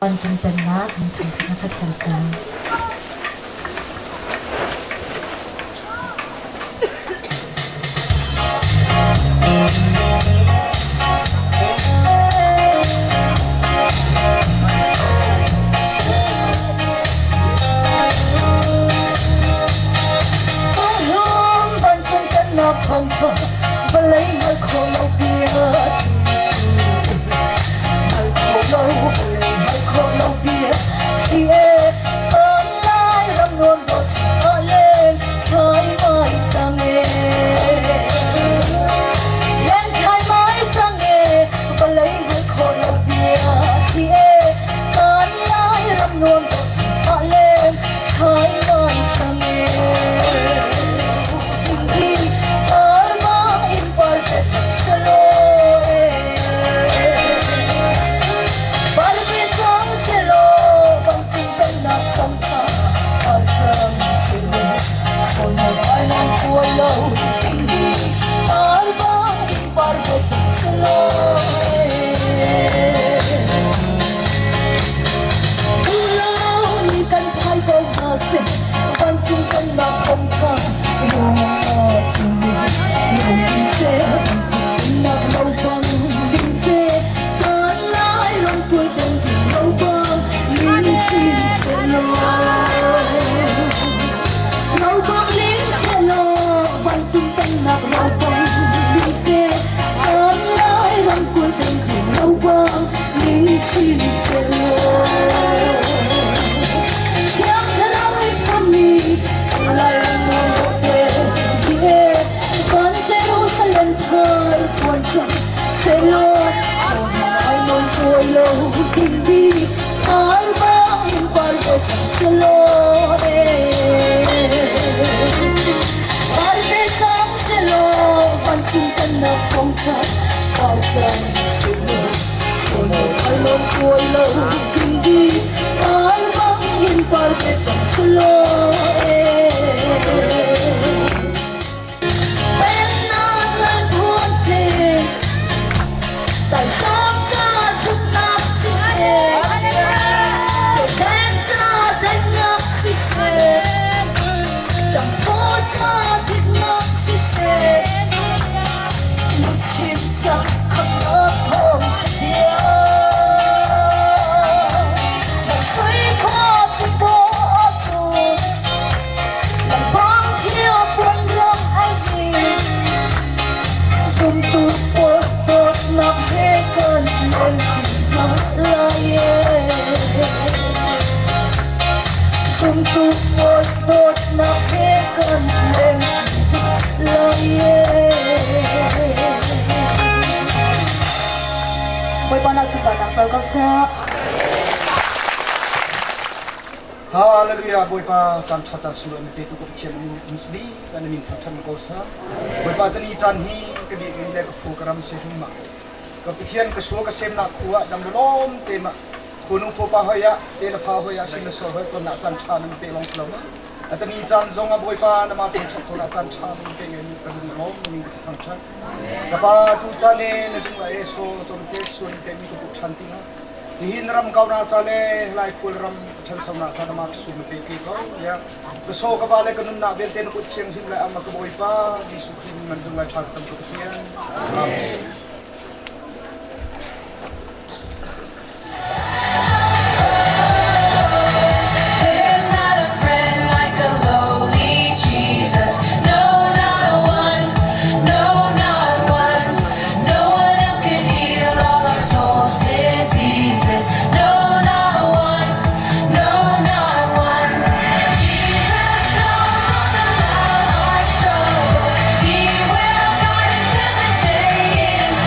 Vancung Pennak min thangthat na Pathian sin. Chunglum vancung pennak thawngṭha vawlei hngal kho lo bia thi cu hngal kho lo vawlei hngal kho lo bia thli e kan lai ram nuam dawt ah len thlai mai cang e len thlai mai cang e vawlei hngal kho lo bia thli e kan lai ram nuam dawt ah len thlai mai cang e Vancung kan nak thawngṭha Hallelujah Bawipa caan ṭha caan sunglawi mi petu ka Pathian min musli kan min thangṭhat ko sa Bawipa tani caan hi ka biakinn le ka phu ka ram se hung ma ka Pathian ka sual ka semnak khu ah dam lawm te ma khunu phupa hoi ah te la fa hoi ah sin la sor hoi ton na caan ṭha nan pe long slo ma atani caan zong ah Bawipa na ma thang ṭhat kho na caan ṭha nan pe ngai mi ka lung lawm min ka thang ṭhat ka pa tu caan ne na zung la e so chom te sun pe mi ka puk ṭhan tinga Nihin ram kau na cha le lai khul ram ṭhan so na cha na ma su pe pe ko ya ka so ka ba le ka nun na vialte na kut thiang him lai ama ka Bawipa Jesuh Khrih man zung lai ṭha ka cam ka Pathian Amen. There's not a friend like the lowly Jesus. No, not one. No, not one. No one else can heal all our souls' diseases. No, not one. No, not one. Jesus knows all about our struggles. He will guide us till the day is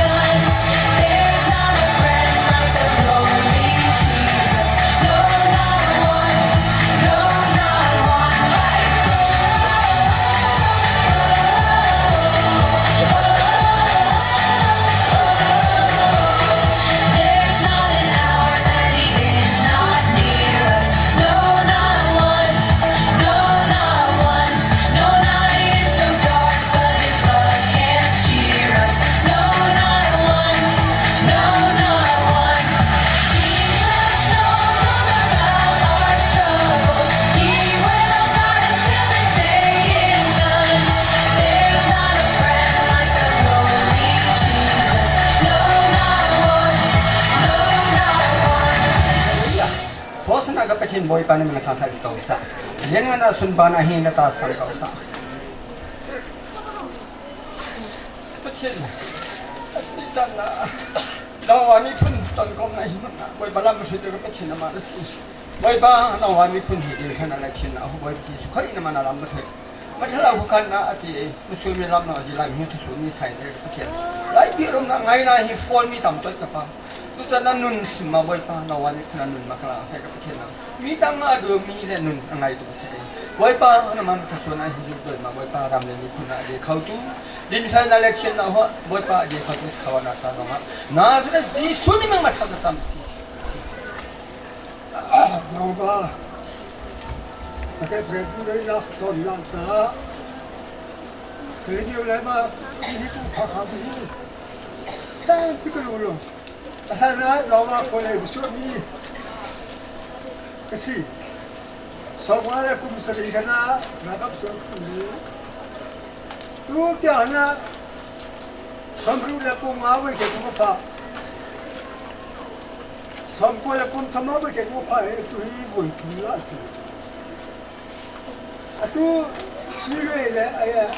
Phosana ka Pathian Bawipa na min thang thai ko sa. Lian ngan sunpa na hi na ta sang ko sa. Pathian tan na Lawa miphun ton kom na hi na Bawipa lam hruai tu ka Pathian ama na si. Bawipa Lawa miphun hi dil than ala khin na Bawipa Jesuh Khrih na mana lam na hruai. Mathala hu kan na ati musulmi lam na zi lam hi thu mi sai le Pathian. Lai pi rom na ngai na hi fall mi tam toy ka pa. Cucaah na nun sim ma Bawipa Lawa miphun nun ma kala sai ka Pathian na. Mi tam nga du mi le nun a ngai tu si. Bawipa na man tha suan hi zu doi ma Bawipa ram le miphun na de khau tu. Din sal na le khian na ho Bawipa de khau tu khawa na sa zong ha. Nazareth Jesuh ni mang ma tha na sam si. Nangva cái về đây là còn làm giá cái nhiều lại mà đi cũng khó khăn đi但这个路路，他那老妈过来不说你，可是，上完了公司里个那那个说你，都掉那，上不了公阿位给我怕，上过了公他妈位给我怕，都一位同那是，啊都虽然嘞，哎呀，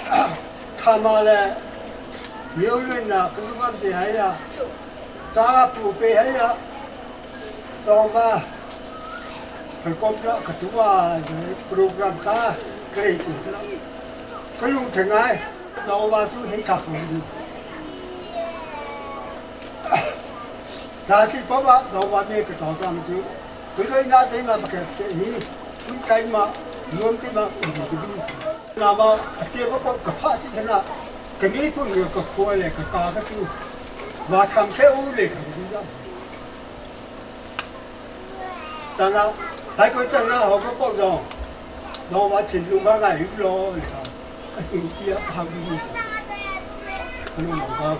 他妈嘞。မြို့လွင်နာကစုမစီဟယာသာပူပေဟယာတော့မကောပလာကတူဝါโปรแกรมကာကရေတီကလုံထငိုင်းတော့ဝါသူဟိခါခုနီဇာတိပပတော့ဝါမေကတော့တမ်းကျူသူတို့နာသိမပကတဲ့ဟိဝိကိုင်းမနုံကိမဥဒီဒူနာမအတေဘကကဖာတိနာကမိဖုန်ကခေါ်လေကကာကစုဝါထမ်ခဲဦးလေကဘူးလာတနာလိုက်ကိုချနာဟောကပေါ့တော့တော့ဝါချင်လူမကယူလောလေအစီပြဟာဘူးစဘလို့မောင်ကော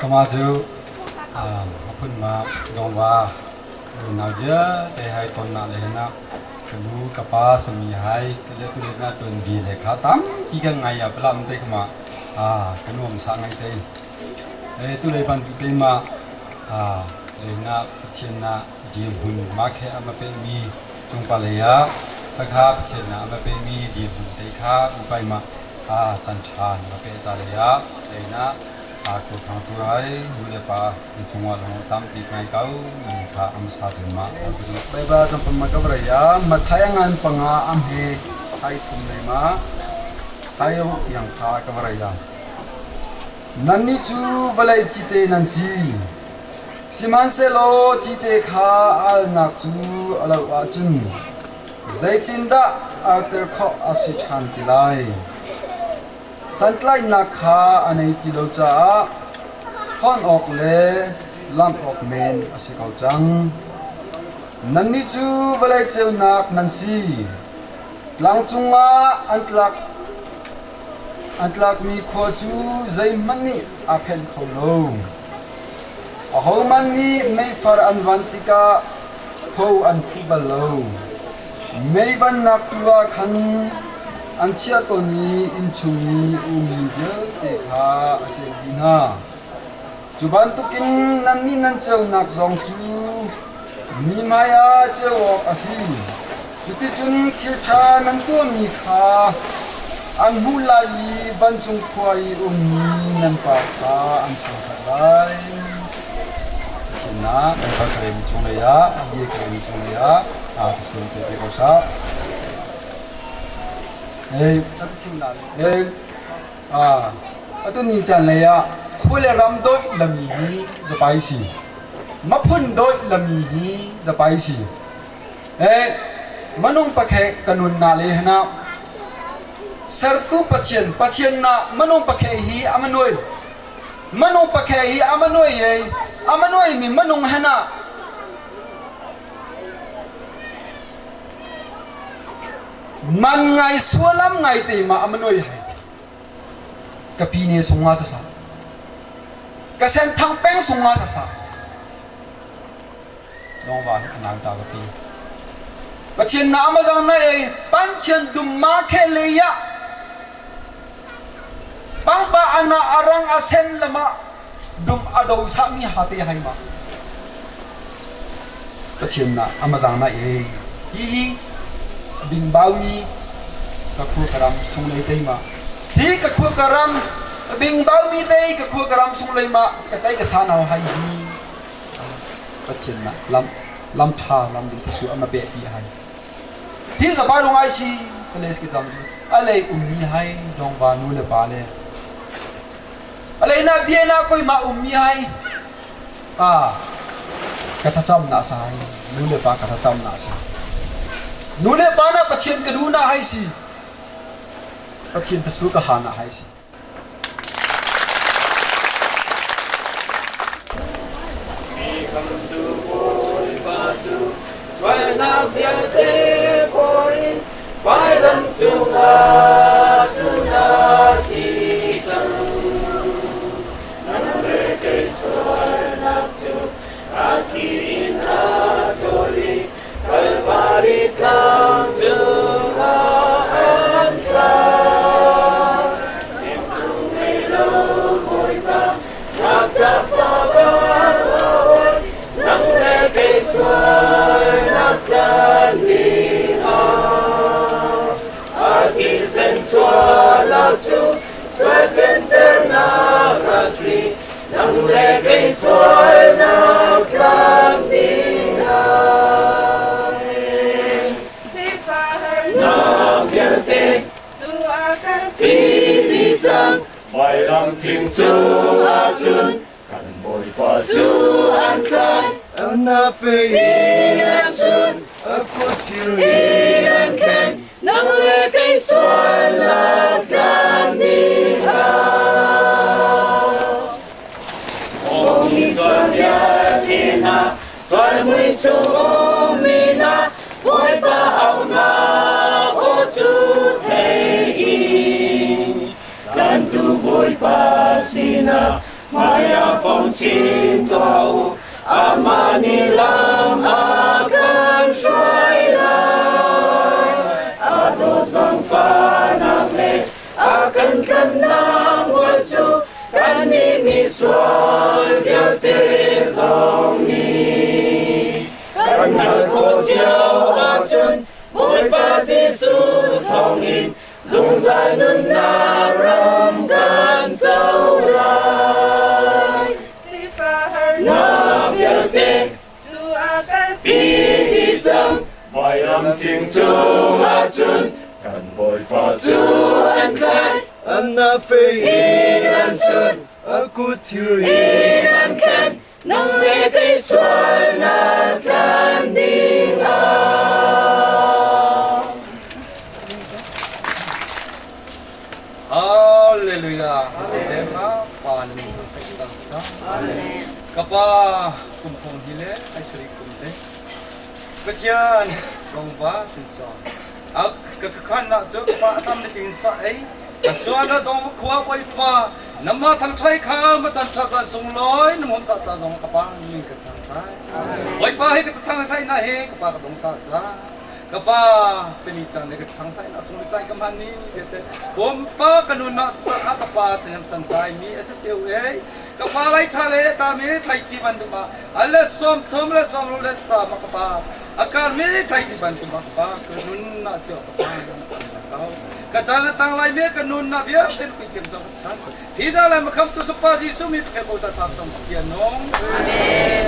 Kama chu apun ma dongwa na bia te hai ton na le na kanu kapa sami hai kale tu le na ton bi le kha tam pi ka ngai ya plam te kama a kanu am sa ngai te e tu le ban tu te ma a le na pathian na di hun ma khe ama pe mi chung pa le ya ta kha pathian na ama pe mi di hun te kha u pai ma a chan than ma pe cha le ya le na a ko thang tu hai nu le pa chungwa long tam pi ngai kau ni kha am sa jing ma ku jing bai ba jam pam ma ka bra ya ma thai ngan panga am he hai thum nei ma hai yang kha ka bra ya nan ni chu valai chi te nan si sihmanhsehlaw chi te kha al nak chu alo a chun zeitindah alter kho asi than ti lai santlainak kha a nei ti lo caah hon awk le lamh awk men a si ko cang. Nannih cu vawlei ceunak nan si. Tlang cungah an tlak an tlakmi khua cu zeihmanh nih aa phenh kho lo. Ahohmanh nih meifar an van tikah pho an khuh bal lo. Mei vannak tu ah khan an chiah tawn i innchung i ummi vialte kha a ceuh dih hna. Cu bantukin nannih nan ceunak zong cu mi hmaiah ceu awk a si. Cuticun thil ṭha nan tuahmi kha an hmuh lai i vancung khua i ummi nan Pa kha an thangṭhat lai. Pathian ah kan kal ka remi cunglei ah a bia ka remi cunglei ah ka sual pe pe ko sah. Ei, a ti sing la le. Ei, atu ni caan lei ah khua le ram dawih lami hi zapai si. Maphun dawih lami hi zapai si. Ei, manung pakhe kanun na le hana sertu Pathian Pathian na manung pakhe hi amanoi manung pakhe hi amanoi ei amanoi mi manung hana Man ngai sualam ngai te ma amanoi hai. Ka pi ne sung nga sa sa. Ka sen thang peng sung nga sa sa. Nong va hi anang ta ka pi. Pathian na amazang na ei panchian dum ma khe le ya. Pangpa ana arang asen lama dum ado sa mi ha te hai ma. Pathian na amazang na ei. Hi hi bing bau mi ka khua ka ram sung lei tei ma. Hi ka khua ka ram bing bau mi tei ka khua ka ram sung lei ma ka tei ka sa nau hai hi. Pathian na lam lam tha lam ding te su ama pe pi hai. Hi zapa rung ai si pales ki tam alei ummi hai dongva nu le pa le alei na bia na koi ma ummi hai a ka thacham na sa hai nu le pa ka thacham na sa nu le pa na Pathian ka nu na hai si Pathian ta su ka ha na hai si. Sualnak vialte phor in vailam cungah cun a thi cang. Nang le kei sualnak cu a thi in a ṭawl i Kalvari tlang cungah an tla. Thingkung ngei lo Bawipa, ngakṭah fa bang nang le kei sualnak tlan ding ah. A thisen chuahnak cu sual thianternak a si. Nang le kei sualnak tlan ding ah. Sifah vialte cu a kan pi dih cang. Vailam thing cungah cun kan Bawipa cu an tlai. An fei in an sun, a kut thir in an khen. Nang le kei sualnak tlan ding ah. Aw mi sual vialte hna, sual mui chung ummi hna, Bawipa auhnak aw cu thei in. Tlantu Bawipa sinah hmaiah fong chin tuah u, amah nih lam a kan hruai lai. A dawt zaangfahnak le a kan tlanhnak hmual cu kannih misual vialte zong nih kan hngalh khawh cio ahcun Bawipa Jesuh thawngin zungzal nunnak ram kan co lai. Sifah harnak vialte cu a kalpi dih cang. Vailam thing cungah cun kan Bawipa cu an tlai. An fei in an sun, a kut thir in an khen. Nang le kei sualnak tlan ding ah. Hallelujah. Sicem ma pa na min thang tek sa. Kapa kum thong hi le ai sari kum te. Pathian longva kan sawm. A ka khan na cu ka pa a tlam le sa ei ka suan na dong khua bawipa nama thang thai kha ma chan tha za sung loi na mom sa cha zong ka pa min ka thang thai bawipa he ka thang thai na he ka pa ka dong sa za ka pa peni chan le ka thang thai na sung le chai ka man ni te bom pa ka nun na cha ka pa thanam san tai mi asa cheu ei ka pa lai tha le ta mi thai chi ban tu ma ale som thum le som ru le sa ma ka pa akar mi thai chi ban tu ma ka pa ka nun na cho ka pa tau ka chan tang lai me ka nun na bia ten ku kim chong ka chan thi na lai ma kham tu pa Jesu mi phe bo sa tham tong chian nong amen.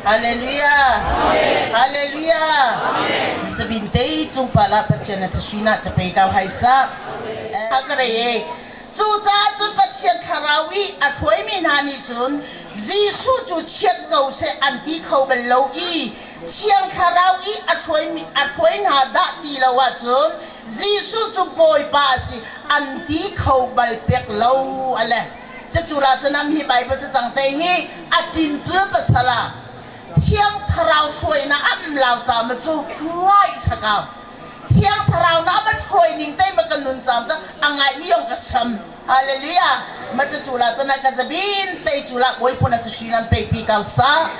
Hallelujah. Hallelujah. Sabin te chung pala Pathian na thasuina chapei kau hai sa. Hakare cu ca cun Pathian thlarau i a hruaimi hna nih cun Jesuh cu chiat ko seh an ti kho bal lo i Thiang Thlarau i a hruaimi a hruai hna dah ti lo ahcun Jesuh cu Bawipa a si an ti kho bal pek lo a le. Cucu la canam hi Bible cacang te hi a tintul pasala Thiang Thlarau hruainak am lau ca ma cu ngaih sakau. Thiang Thlarau na ma hruai ning te ma ka nun cam ca a ngai mi yong ka sam. Hallelujah. Ma cu cu la cana ka zabin te cu la bawi pun atu shi nan pe pi kau sa.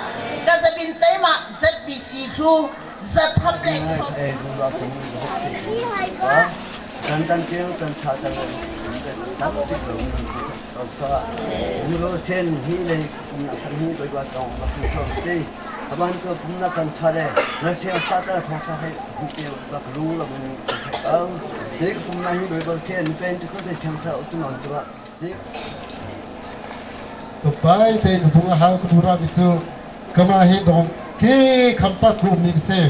Ka zabin te ma ZBC hlu zatham le som. Kan tan tiang kan tha tan tam tik lo sa nu chen hi le na san hi doi ba tong ba sin so te aban to pum na kan tha le na chen sa ta thong sa he te ba lu la mun sa tha ang te pum na hi doi ba chen pen te ko te chang tha u tu non chu ba to pai te nu thung ha ku ra bi chu kama hi dong ke khampa thu mi se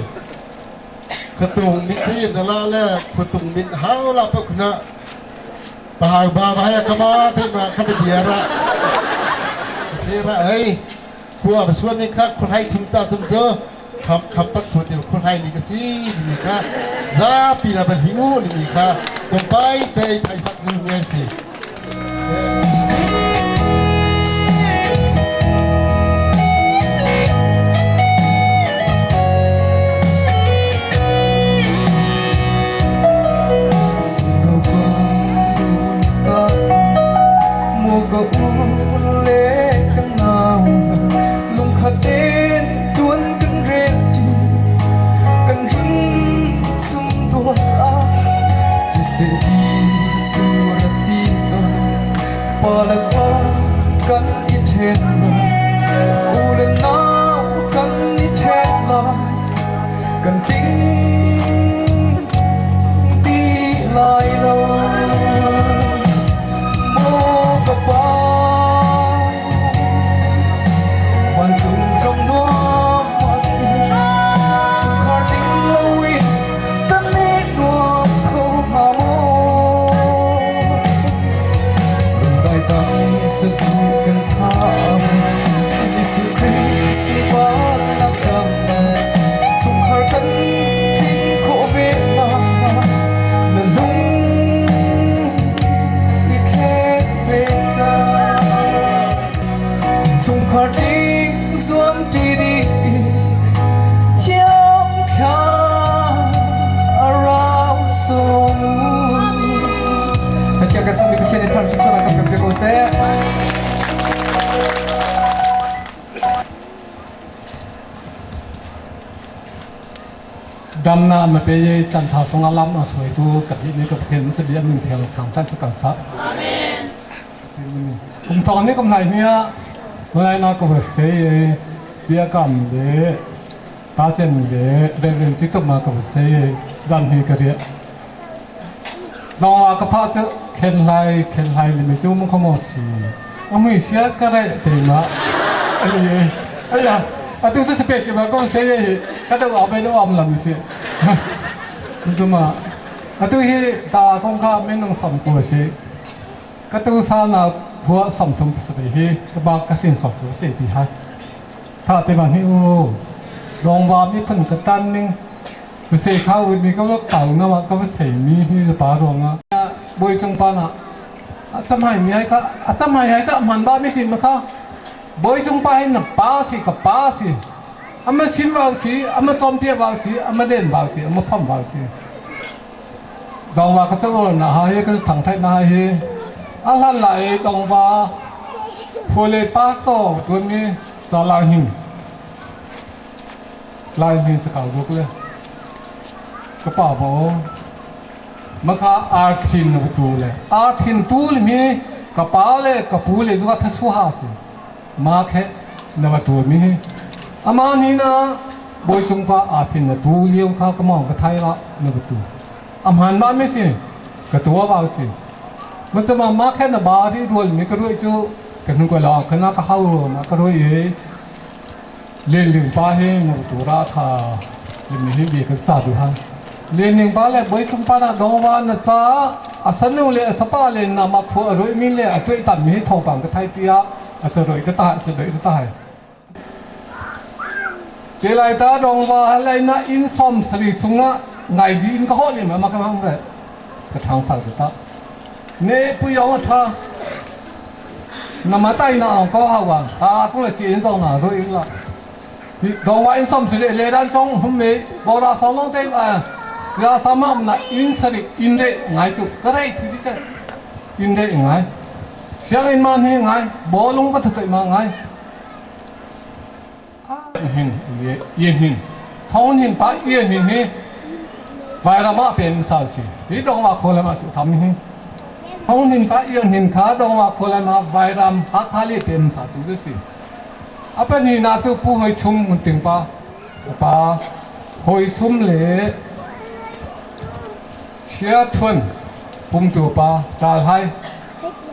ขตุงมิตีนละแลขตุงมินหาวละปะคุณะปะหาวบาบายขมาเทมาขบเดียระเสระเฮ้ยขัวส่วนนี้ค่ะคนให้ทุ่มตาทุ่มเจอคำคำปัดถั่วเตียวคนให้นี่ก็สินี่ค่ะซาปีละเป็นหิวนี่ค่ะจงไปเตยไทยสักหนึ่งไงสิ Ka ule kan nau lung khatin tuan kan rel ti kan run sum tua a si si si surati pa la fa kan i then la ule nau kan i then la kan ting ti lai lo. Damna ma pe ye chan tha songa lam a thui tu ka bi ni ka pathian se bi min thiang thang than se kan sa. Amen. Kum thong ni kum lai nia lai na ko se ye bia kam le ta chen le reverend chi to ma ko se ye zan hi ka ria. Dong wa ka pha chu khen lai khen lai le mi chu mu kho mo si. 阿妹写个来对吗？哎呀，哎呀，啊，都是别什么讲写，他都后边都暗临写，你知嘛？啊，都是大公卡没弄什过些，个都啥那破什通不是的些，个把个先说过些厉害。他对嘛？哦，龙娃咪喷个单呢，不是靠你个搞那嘛，个谁咪你是把龙啊？不中班啊。จำให้มีให้ก็จำให้ให้สักมันบ้าไม่สิมาค่ะบอยจงไปให้หนับป้าสิกับป้าสิอามาชิมวาวสิอามาจอมเตี้ยวาวสิอามาเด่นวาวสิอามาพ่อมวาวสิดองว่าก็จะโอนนะฮะก็จะถังไทยนะฮะอาลันไหลดองว่าฟัวเลป้าโตตัวนี้สาลาหินลายหินสกาวบุกเลยกระเป๋าโบมะขาอาทินตูเลยอาทินตูเลยมีกระเป๋าเลยกระปูเลยจุกทัศวาสิมาแค่นวตัวมีอามานี่นะบอยจงปาอาทินตูเลี้ยวข้ากระมองกระไทยละนวตัวอามันบ้านไม่สิกระตัวบ้าสิมันจะมามาแค่นบาที่รวยมีกระรวยจูกระนุ่งกระลองกระนักเข้านะกระรวยเล่นลิงป้าเฮนวตัวราธาเล่นมีให้เบียกันสาดูฮะเรียนหนึ่งบ้านเลยบอยจุงป้าดองวานนะจ้าอาศัยนู่เลยอาศัยป้าเลยนามาพัวรวยมีเลยอาตัวตัดมีทองปังก็ไทยเตียอาศัยรวยก็ตายอาศัยรวยก็ตายเจลัยตาดองวาอะไรนะอินซอมสลีสุงะไงดีอินก็ฮอเลยมากระมังเลยกระทางสาวจะตาเนปุยองท่านามาไตนะองก็ฮาวาตาคงเลยจีนตองหนาด้วยละดองวาอินซอมสลีเลดันจงผมมีบอราสองลงเต็มอ่ะเสียสามามนะอินสริอินเดไงจุกระไรทุจิเจอินเดไงเสียงอินมันเฮไงบอลงก็ถดมาไงหินเย็นหินท้องหินปะเย็นหินนี่ไวรามาเป็นสาวสิที่ดองว่าคนละมาสุทำหินท้องหินปะเย็นหินขาดองว่าคนละมาไวรามฮักฮาลีเป็นสาวตุสิอัปนีนาจูผู้ให้ชุมมุนติงปะปะหอยชุมเหล่เชียทุนปุ่มตัวปาตาไทย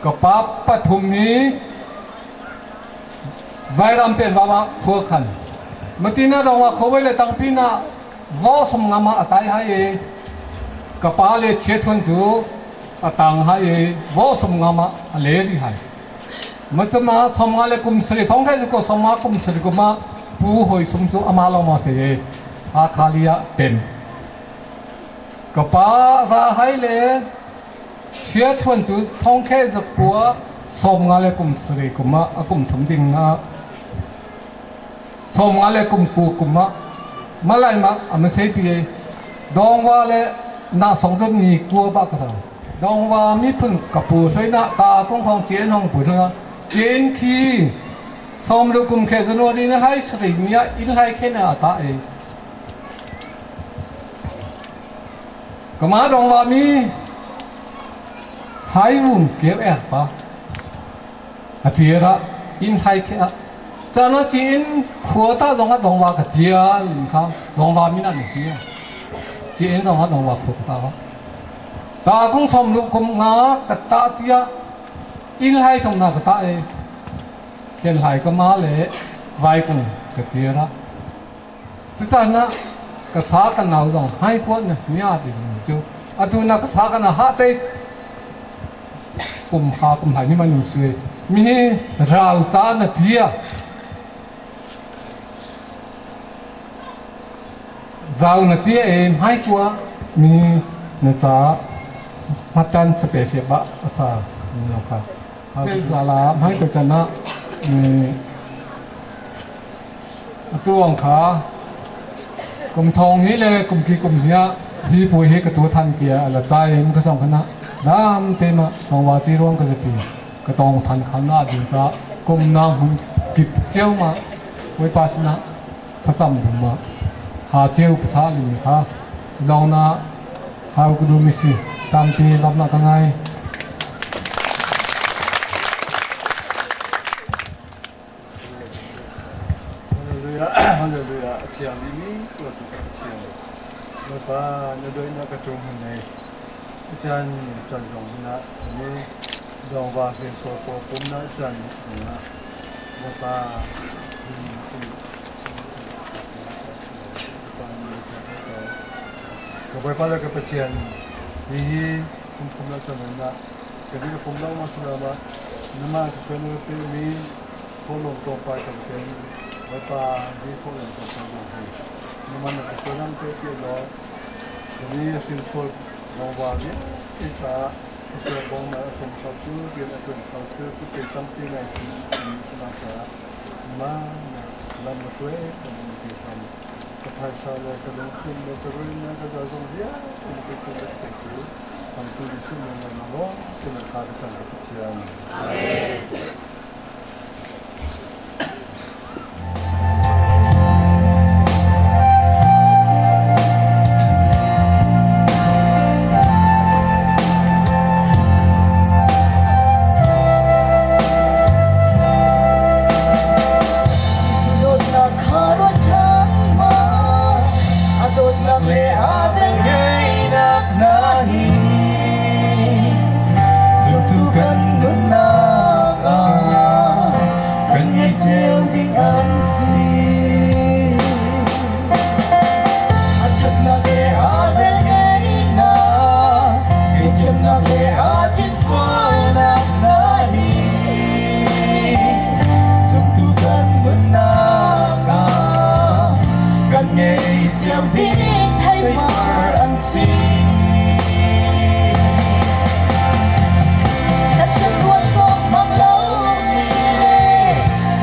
กับปาปฐุมนี้ไวรัมเป็นวาวะขัวขันมตีน่าดองว่าเขาไว้เลยตั้งปีน่าวอสมงามาตายให้กับปาเลยเชียทุนจูต่างให้วอสมงามาเลรีให้มันจะมาสมงาเลยกุมสริท้องแค่จะก็สมมากุมสริกุมาปูหอยสมจูอามาลมาเสียอาคาลียเป็นกปาวาให้เลยเชียทวนจุท้องแค่จะกลัวสมงาเลยกุมสริกุมาอกุมถุงดิงนะสมงาเลยกุมกูกุมามาไล่มาอามาเสียปีดองว่าเลยน่าสงจนนี่กลัวบ้ากระดองว่ามีพึ่งกับปูช่วยนะตากงของเจียนห้องปุ๋ยนะเจียนขี้สมรุกุมแค่จนวันนี้นะให้สริเมียอินให้แค่น่าตาเองก็มาดองว่ามีหายวุ่นเก็บแอบปะอาเตียระอินไฮแค่จานะจีนขัวตาดองว่าดองว่ากเตียลิงเขาดองว่ามีนั่นเนี่ยจีนดองว่าดองว่าขัวตาตาคงสมรุกมงากตาเตียอินไฮตรงนากตาเอเขียนไหก็มาเลยไว้กุงกเตียระสิจานะกษากันเอาจงให้คนเนี่ยดิจูอาดูนักษากันหาเตกุมหากุมหายนี่มันอยู่สวยมีเราจานเดียเราเดียเองให้กว่ามีนักษามาตันสเปเชียบะอาสาเนาะค่ะเทศาลาให้กจนะมีตัวองขากุมทองนี้เลยกุมกีกุมเฮียที่ป่วยเฮกตัวทันเกียร์ละใจมันก็สองคณะน้ำเต็มอ่ะตองวาจีร่วงก็จะปีก็ต้องทันขันหน้าดินจะกุมน้ำหุ่นกิบเจ้ามาไว้ปัสนะพระสัมบุมาหาเจ้าภาษาลิงค่ะ Dawngna au ka duhmi si. Tampi lawmhnak ka ngai. Hallelujah, hallelujah, a thiang bimi tuahtu ka Pathian. Bawipa, na dawihnak ka cung hun ei. Atan can zong hun ah ni dongva hrinsor paw pum na can zong ah Bawipa Ka Bawipa le ka Pathian, hihi kum thum la can in ah ka di ka pum lo ma sinama nama ka suan na pe mi thawhlawm tlawmpal kan ken Bawipa hi thawhlawm tlawmpal zong hi nama na ka suan ang pe ti law kani hrinsol longwa vialte caah ka suan bong na asom kho tu rian a tuan kho tu ku pe tampi ngai tu sinang caah ma na lam na hruai kan um ti tham ka phaisa le ka lungthin le ka ruin le ka za zong vialte na pe tu le ka pe tu sangtu Jesuh min na lawm ti na kha ka cang ka Pathian. Amen. Dawtnak kha ruat ṭhan ma, a dawtnak le a velngeihnak hna hi zumtu kan nunnak ah kan ngeih cio ding an si. A ṭhatnak le a velngeihnak, ngaihthiamnak le a dinfelnak hna hi zumtu kan nunnak ah kan ngei cio ding theipar an si. Na chiatruat zong bang lomi le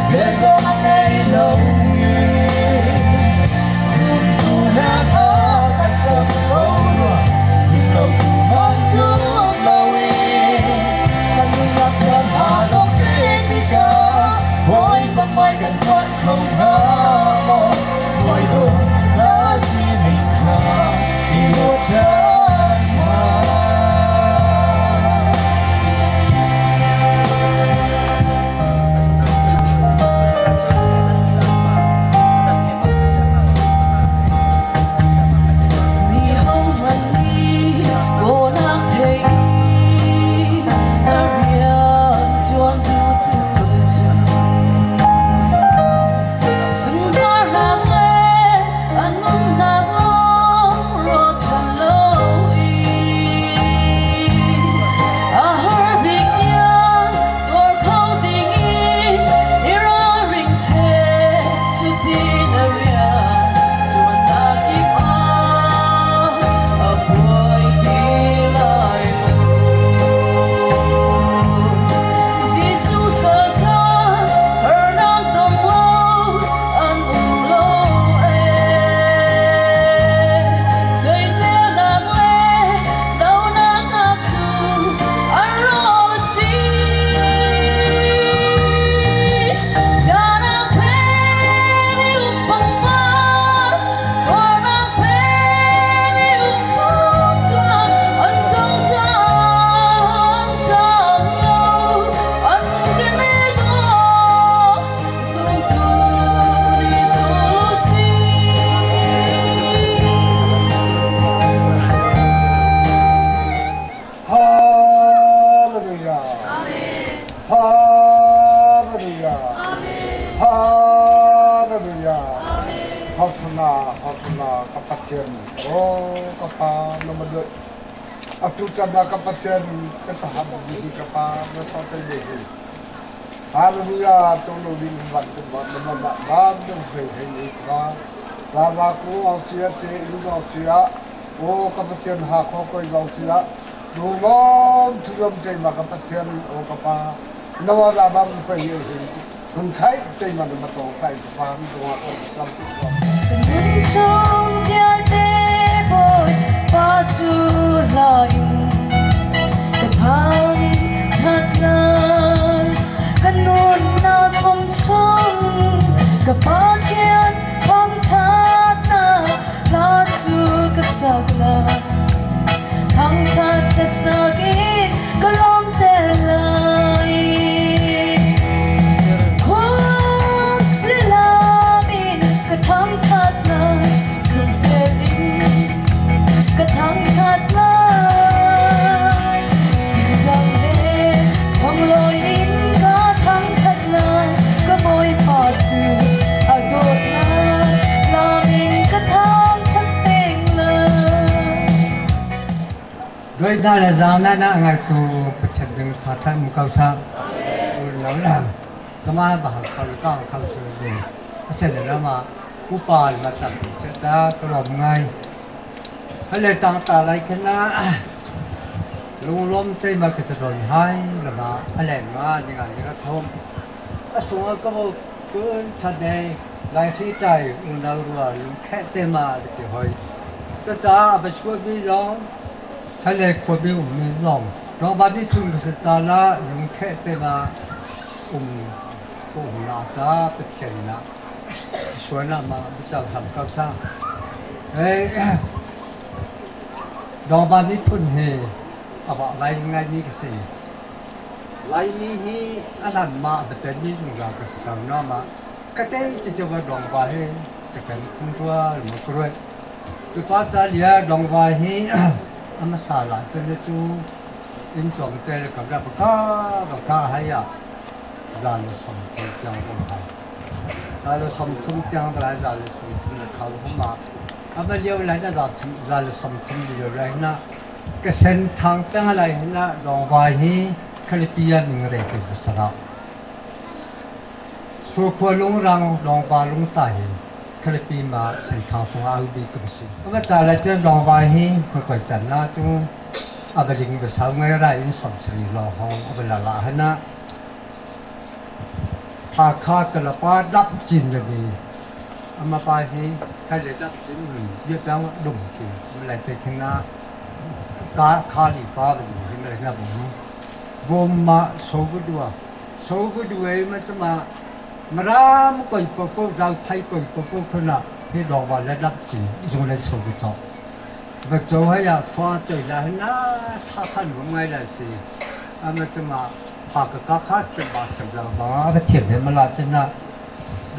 bia zong a ngei lomi zumtu nak ah kan ram ko rua zumlotu bantuk loin kan nunnak caan aa dawh tikah Bawipa hmai kan tuan kho hnga maw Bawi dawt na sining kha i ruahchan hna. Mi hohmanh nih kawlnak thei i na rian ṭuantu tu cu sunparnak le a nunnak lawng ruahchan loin a har bik tiang tuar kho dingin i ralring seh cutin a rian ṭuannak kip ah a buai ti lai lo. Jesuh salṭha harnak tong lo an um lo ee. Soiselnak le donak hna cu an rawl a si. Canak phen i um pangpar, tuarnak phen i um thluachuah, an zoh caah an zaam lo, an kan i daw, zumtu nih zul u sih. Hallelujah. Hallelujah. Hallelujah. Hosana, Hosana, ka Pathian. Oh, ka pa na madoi. Atu chan ah ka Pathian ka saham hi ka pa na sa te de hi. Hallelujah. Chung lo ding van ku ba na ma ba ba dong hei hei i ka. La la ku au sia che in au sia. O ka Pathian ha kho koi au sia. Lungom thulom te ma ka Pathian o ka pa. Nawa la bang hei hei hi. Hun khai te ma na ma tong sai ka pa mi dong ko sam tu ko. Nun chung vialte Bawipa cu hla in ka thangṭhat lai. Ka nunnak kum chung ka Pathian thangṭhatnak hla cu ka sa. sak lai. Thangṭhat ka sak in ka lawmhter lai. Khuang le lam in ka thangṭhat lai, sungsel in ka thangṭhat lai. Tingtang he thonglawi in ka thangṭhat lai, ka Bawipa cu a dawtnak lam in ka thangṭhat peng lai. Doi hna le zaang na na ngaitu Pathian ding tha tha mu ko sa. Lo lam kama ba khal ka khal su ding. Ase le lama upa ma tam che ta ka lom ngai. Hale tang ta lai khana lunglom te ma ka don hai lama ale ma ninga ninga thom. Asunga ka bo kun thade lai si tai unau rua lung khe te ma te hoi. Ta cha ba shua bi long hale khua bi um mi long long ba bi thun ka sa la lung khe te ma um ko na cha Pathian na suan na ma bi chau sam ka sa hey dong ba mi phun he aba lai ngai mi ka si lai mi hi alan ma ba te mi zung ga ka sa na ma ka te che che wa dong ba he ka kan phun tua mo kroi tu pa cha lia dong ba hi ama sa la chen le chu in chom te le ka ra ka ka ka hai ya zan le som thum tiang ko hai zan le som thum tiang lai zan le som thum le khau hu ma ama liu lai na zan thum zan le som thum liu lai na ka sen thang tang lai na dong ba hi khalipia ning re ke sara su khua lung rang dong ba lung ta hi khalipi ma sen thang sung au bi ka si ama cha la chen dong ba hi ko ko chan na chu abaling ba sau ngai ra in som sri lo hong abala la hana ha kha ka la pa dap chin le bi ama pa hi khai le dap chin hun ye tang dum ki lai te khina ka kha li pa ba hi ma na bu bom ma so gu dua so gu duai ma chama maram koi ko ko zau thai koi ko ko khuna he do ba le dap chin zung le so gu chaw ba chaw ha ya khwa choi la na tha khan bu ngai la si ama chama ha ka ka kha che ba che la ba ba thian me ma la chen na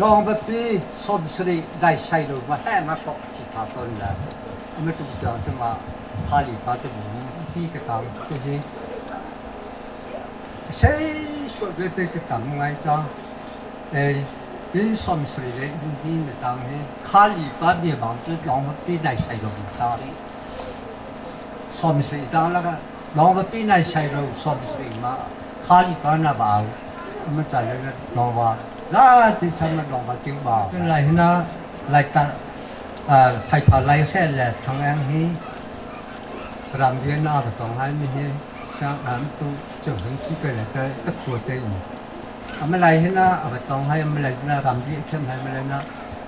dong ba pi som sri dai sai lo ma ha ma ko chi tha ton la ama tu cha chama tha li pa che bu hi ka tang tu hi sei so be te ka tam ngai cha ei in som sri le in hi na tang hi kha li pa bi bang chu dong ba pi dai sai lo ta ri som sri ta la ka dong ba pi nai sai lo som sri ma kha li pa na ba ma cha le na dong ba za ti sam na dong ba ting ba chen lai na lai ta a phai pha lai se le thang ang hi ram rian a ba tong hai mi hi sang am tu chung hung chi ke le ta ta khu te ni ama lai hi na aba tong hai ama lai na ram ri khem hai ma lai na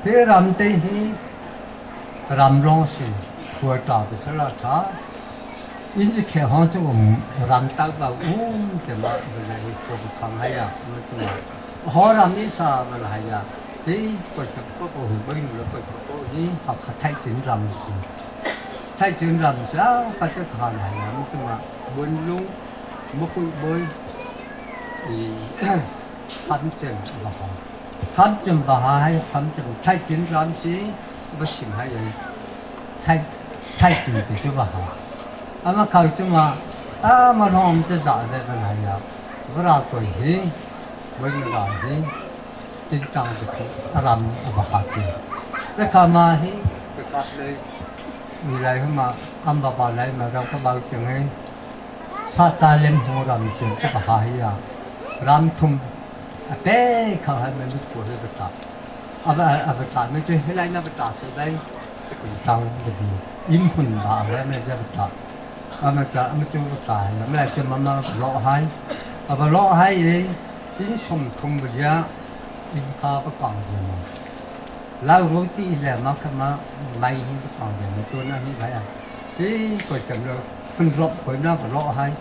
hi ram te hi ram long si khua ta ba sa la tha in ji khe hong chu ram ta ba um te ma ba lai khu bu khang hai ya ma chu ma ho ram ni sa ba la hai ya hi ko ta ko ko hu ba ni lo ko ko hi ha kha thai chin ram si thai chin ram sa pa ta khan hai ya ma chu ma bun lung ma ku boi i tham chen ba ha tham chen ba ha hai tham chen thai chin ram si ba sim hai thai thai chin ti chu ba ha ama khau chu ma a ma rom che za ve ba lai ya ba ra ko hi ba ni ra hi chin tang chu thu ram ba ha ti cha ka ma hi ka ka le mi lai ma am ba ba lai ma ra ka ba chang hai sa ta lem ho ram sim chu ba ha hi ya ram thum a te khau hai ma lu pu he ba ta aba aba ta me che helai na ba ta se dai che kun tang de bi im hun ba le me ja ba ta ama cha ama chu ba ta ya me che ma ma lo hai aba lo hai ye in som thum ba ya in kha ba kang je ma la ro ti le ma kha ma mai hi ba kang je ma to na hi ba ya hi ko cham lo phun rop ko na ba lo hai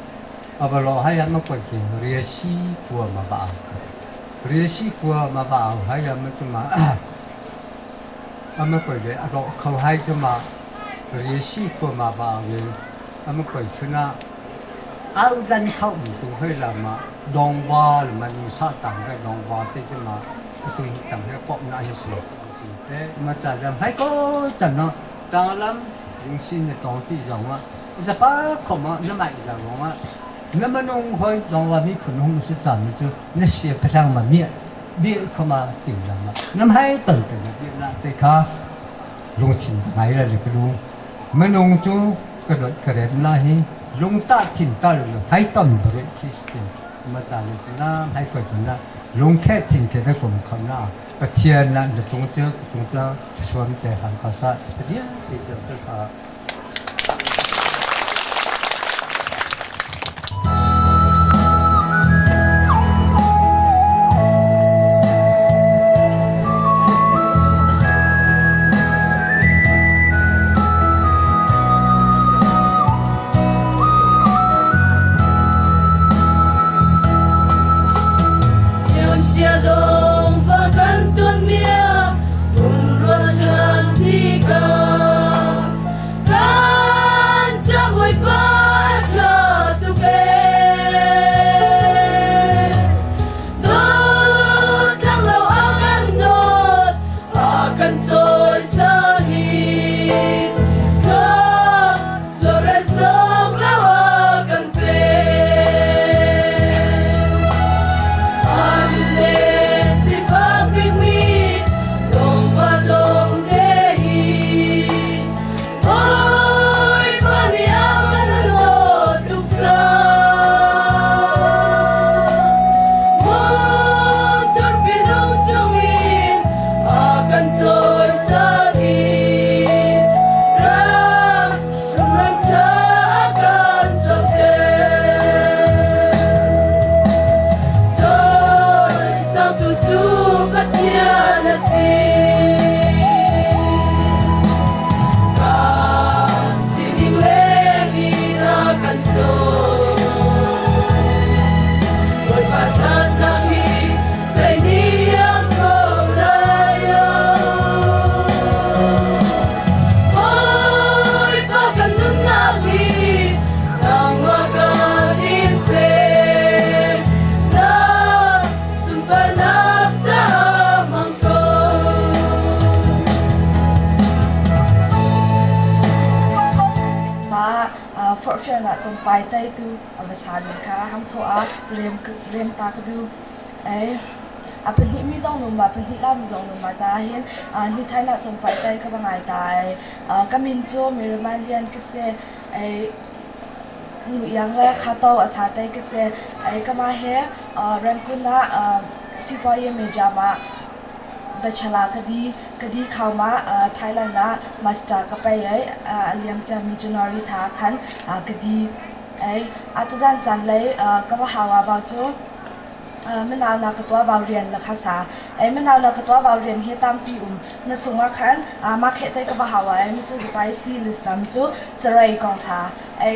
aba lo hai ma ko ki ria si pua ma ba ria si pua ma ba hai ya ma chu ma ama ko le a lo khau hai chu ma Risi khua ma ba awin ama koi chuna au dan khau mu tu hoi la ma dong wa le ma ni sa tang ka dong wa te che ma tu hi tang he pop na hi si si ma cha lam hai ko chan no tang lam ling sin ne tong ti zong a za pa kho ma na mai la rong a na manung hoi dong wa mi phun hung si chan chu na sia phang ma mi bi kho ma ting la ma nam hai tan te na bi na te kha lungthin ngai la le ka lu minung cu ka dot ka ret na hi lungta thin ta lu hai tam bare khi chin ma cha le na hai ko chun na lungkhe thin ke da kum kham na pathian na na chung che chung cha suam te han ka sa che dia ti te sa. Pai tai tu ava salin kha ham tho a rem rem ta ka du ai a pahnih mi zong num ma pahnih la mi zong num ma cha hin ni thai na chung pai tai ka ba ngai tai ka min chu mi raman lian ka se ai nu yang le kha to a sa tai ka se ai ka ma he rem kun na sipa ye me jama bachala kadi kadi khawma Thailand na master ka pai ai aliam cha mi January tha khan kadi ai atuzan chan lei ka wa hawa ba chu manaw na ka tua bau rian la kha sa ai manaw na ka tua bau rian he tampi um na sunga khan ma khe tai ka ba hawa ai mi chu pai si le sam chu charai kong sa ai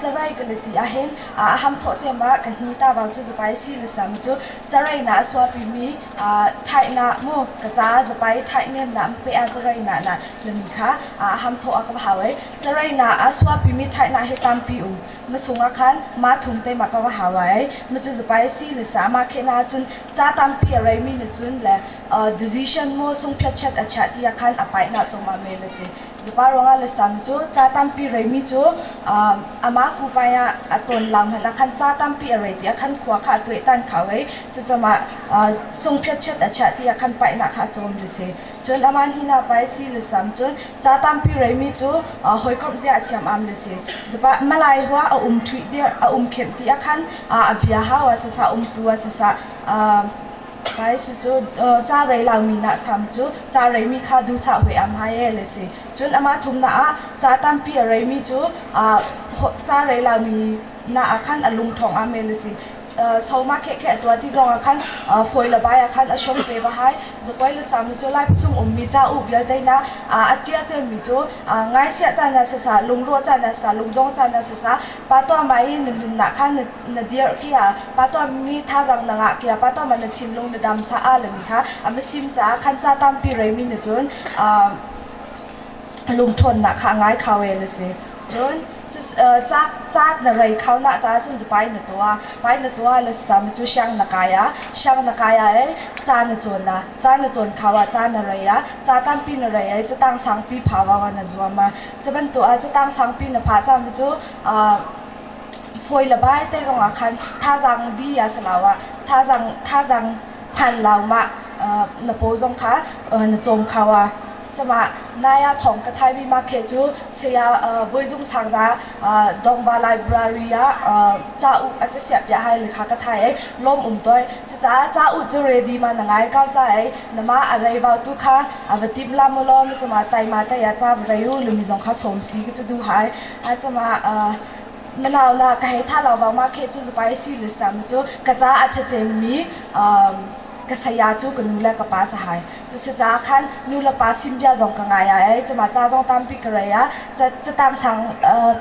charai ka le ti a hen a ham tho che ma ka ni ta bau chu pai si le sam chu charai na swa pi mi a thai na mo ka cha zapai thai nem na pe a charai na na le mi kha a ham tho a ka hawa charai na a swa pi mi thai na he tampi um ma sunga khan ma thum te ma ka wa hawa ai ma chu zapai si le sa ma khe na chun cha tampi a rai mi na chun le decision mo sung phet chat a chat ya khan a pai na choma me le se zapa ronga le sam chu cha tampi rai mi chu ama ku pa ya aton lam han khan cha tampi a rai ti khan khwa kha tuai tan kha wei chu chama sung phet chat a chat ya khan pai na kha chom le se chun aman hina pai si le sam chun cha tampi rai mi chu hoi kom zia thiam am le se zapa malai huwa a thui der a khem ti khan a bia hawa sa sa tu sa sa pai si chu cha rei lang mi na sam chu cha rei mi kha du sa hui am hai le se chun ama thum na a cha tam pi rei mi chu a cha rei lang mi na a khan alung thong a me le se so ma khe khe tua ti zong a khan foi la bai a khan a shom pe ba hai zakoi le sam chu lai chung mi cha u vial te na a tia che mi chu ngai sia cha na sa sa lung ro cha na sa lung dong cha na sa sa pa to mai nun na khan na dear kia pa to mi tha jang na nga kia pa to ma na thin lung na dam sa a le mi kha a ma sim cha khan cha tam pi rei mi na chun. Lungṭhawnnak kha a ngai kho e na si. Cun ca na rei kho na caah cun pai na tuah. Pai na tuah le sam cu siang na kai ah, siang na kai ah e ca na cawn ah, ca na cawn kho ah ca na rei ah, ca tampi na rei ai catang sangpi pha wa na zuam ah. Cu bantuk ah catang sangpi na pha cang mi cu fawi le bai te zong ah khan thazaang di ah salaw ah thazaang thazaang hman lau ma na paw zong kha na cawm kho ah. Cama nai ah thawng ka thaimi ma khe cu saya Bawi Sang na Dongva Library ah ca u a ca siap ya hai le kha ka thai ai lom um toi. Cucaah ca u cu ready ma na ngai kau ca ai na ma a rei vau tu kha a va tim la mu lo mi cama tai ma tai ya ca va rei u lumi zong kha som si ka cu du hai a cama manau na ka hei tha lo vau ma khe cu zapai si le sam cu ka ca a chachem mi ka saya cu ka nu le ka pa sahai. Cu si caah khan nu le pa sim bia zong ka ngai ai cuma ca zong tampi ka rei ah catang sang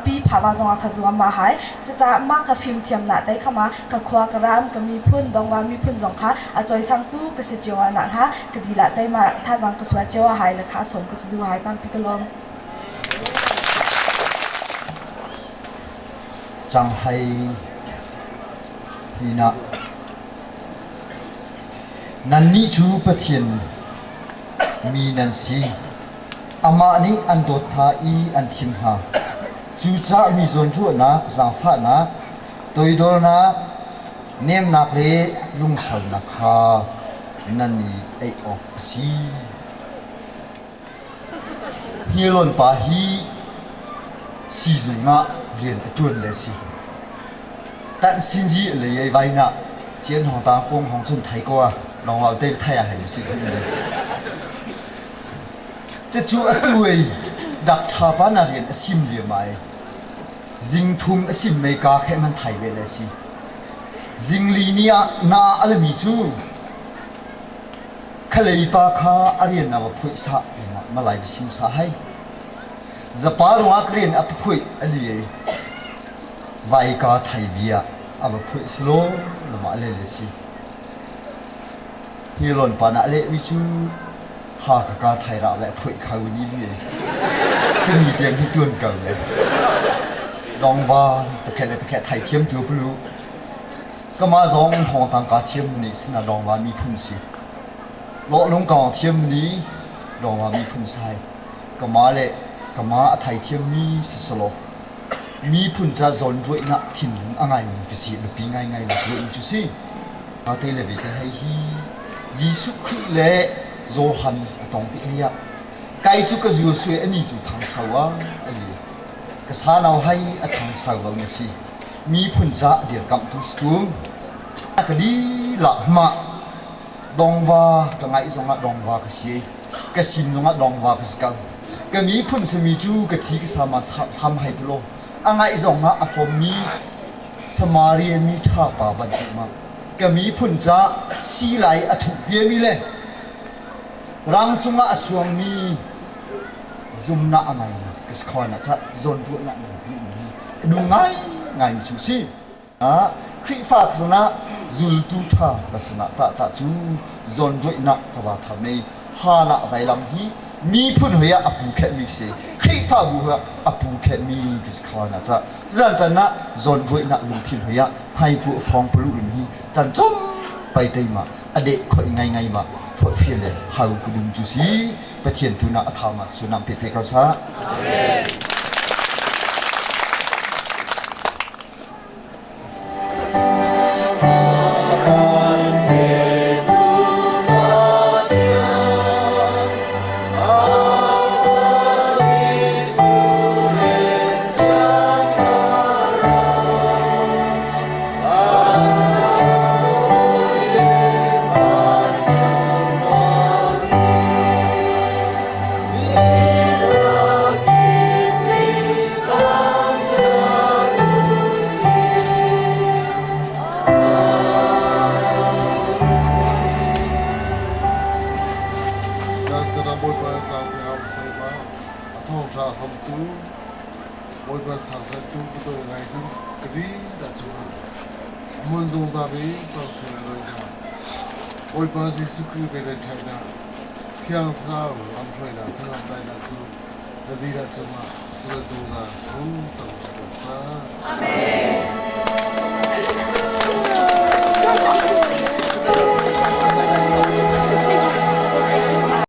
pi phawa zong ah ka zuam ma hai. Cucaah mah ka fim thiam na te khama ka khua ka ram ka miphun dongwa miphun zong kha a choisang tu ka si cio ah na hna ka dila te ma thazang ka sua cio hai le kha som ka du hai tampi ka lom. Chang hai hi na Nannih cu Pathian mi nan si. Amah nih an dawt hna i an thim hna. Cucaah mi zawnruahnak, zaangfahnak, toidornak, nemnak le lungsaunak kha nan i eih awk a si. Hnilawn pa hi siizung ah rian a ṭuan le a si. Tanhsinzi lei ei vai na cian hong ta kong hong cun thai ko a longwal te thai a hei si le. Cucu atu ei dak ṭha pa na rian a sim liam ai. Zing thum a sim mei ka khe man thai ve le si. Zingli ni ah na alami cu khalei pa kha a rian na va phuih sa malai va sim sa hai. Zapa ruangah ka rian a phuih a li ei. Vaika thai bia a va phuih selaw lamah le le si. Hi lon pa na lehmi cu ha ka ka thai ra ve phuih kho ni li timi tiang hi tuan ko le dongva pakhet le pakhet thai thiam tu pulu kama zong hong tang ka thiam ni sina dongva mi phun si lo lung kong thiam ni dongva mi phun sai kama le kama a thai thiam mi si selo Miphun ca zawnruaihnak thinlung a ngaimi ka si, biapi ngaingai lak ruahmi cu si. Te le ve te hei hi Jesuh Khrih le Johan a tong ti hei ah kai cu ka zul sue ani cu thangso a ali ka sanau hai a thangso lo na si miphun ca dirkamhtu si tu ka di la ma dongva ka ngaih zongah dongva ka si ka sim zongah dongva ka si ko ka miphun sami cu ka thi ka sama ham hai pulo a ngaih zongah a pommi Samaria mi ṭha pa bantuk ma ka miphun ca si lai a thuh piami le rang cungah a suangmi zumnak a ngai ma ka si kho na ca zawnruahnak ngai ka du ngai ngai mi cu si. Khrihfa ka sinah zultu ṭha ka sinah tah cu zawnruaihnak ka va tham i Hana vailam hi miphun hoi ah a pu khenhmi si Khrihfabu hoi ah a pu khenhmi ka si kho na ca zan can ah zawnruaihnak lungthin hoi ah hmaiku fong palu in hi can cum pai tei ma a deh khoi ngai ngai ma fo le hau kudum cu si Pathian tu na a tha ma sunam pe pe ko sa. Amen. Bawipa tlang tiang sema a thawngṭha hramtu Bawipa thangṭhattu puto ngai tu ka di ta cungah mun zungzal i tlangthil a roi hna. Bawipa Jesuh Khrih ve le ṭhaihnak Thiang Thlarau lamhruainak hnangam dainak cu Na lila cungah zungzal hmun cang ko sah. Amen.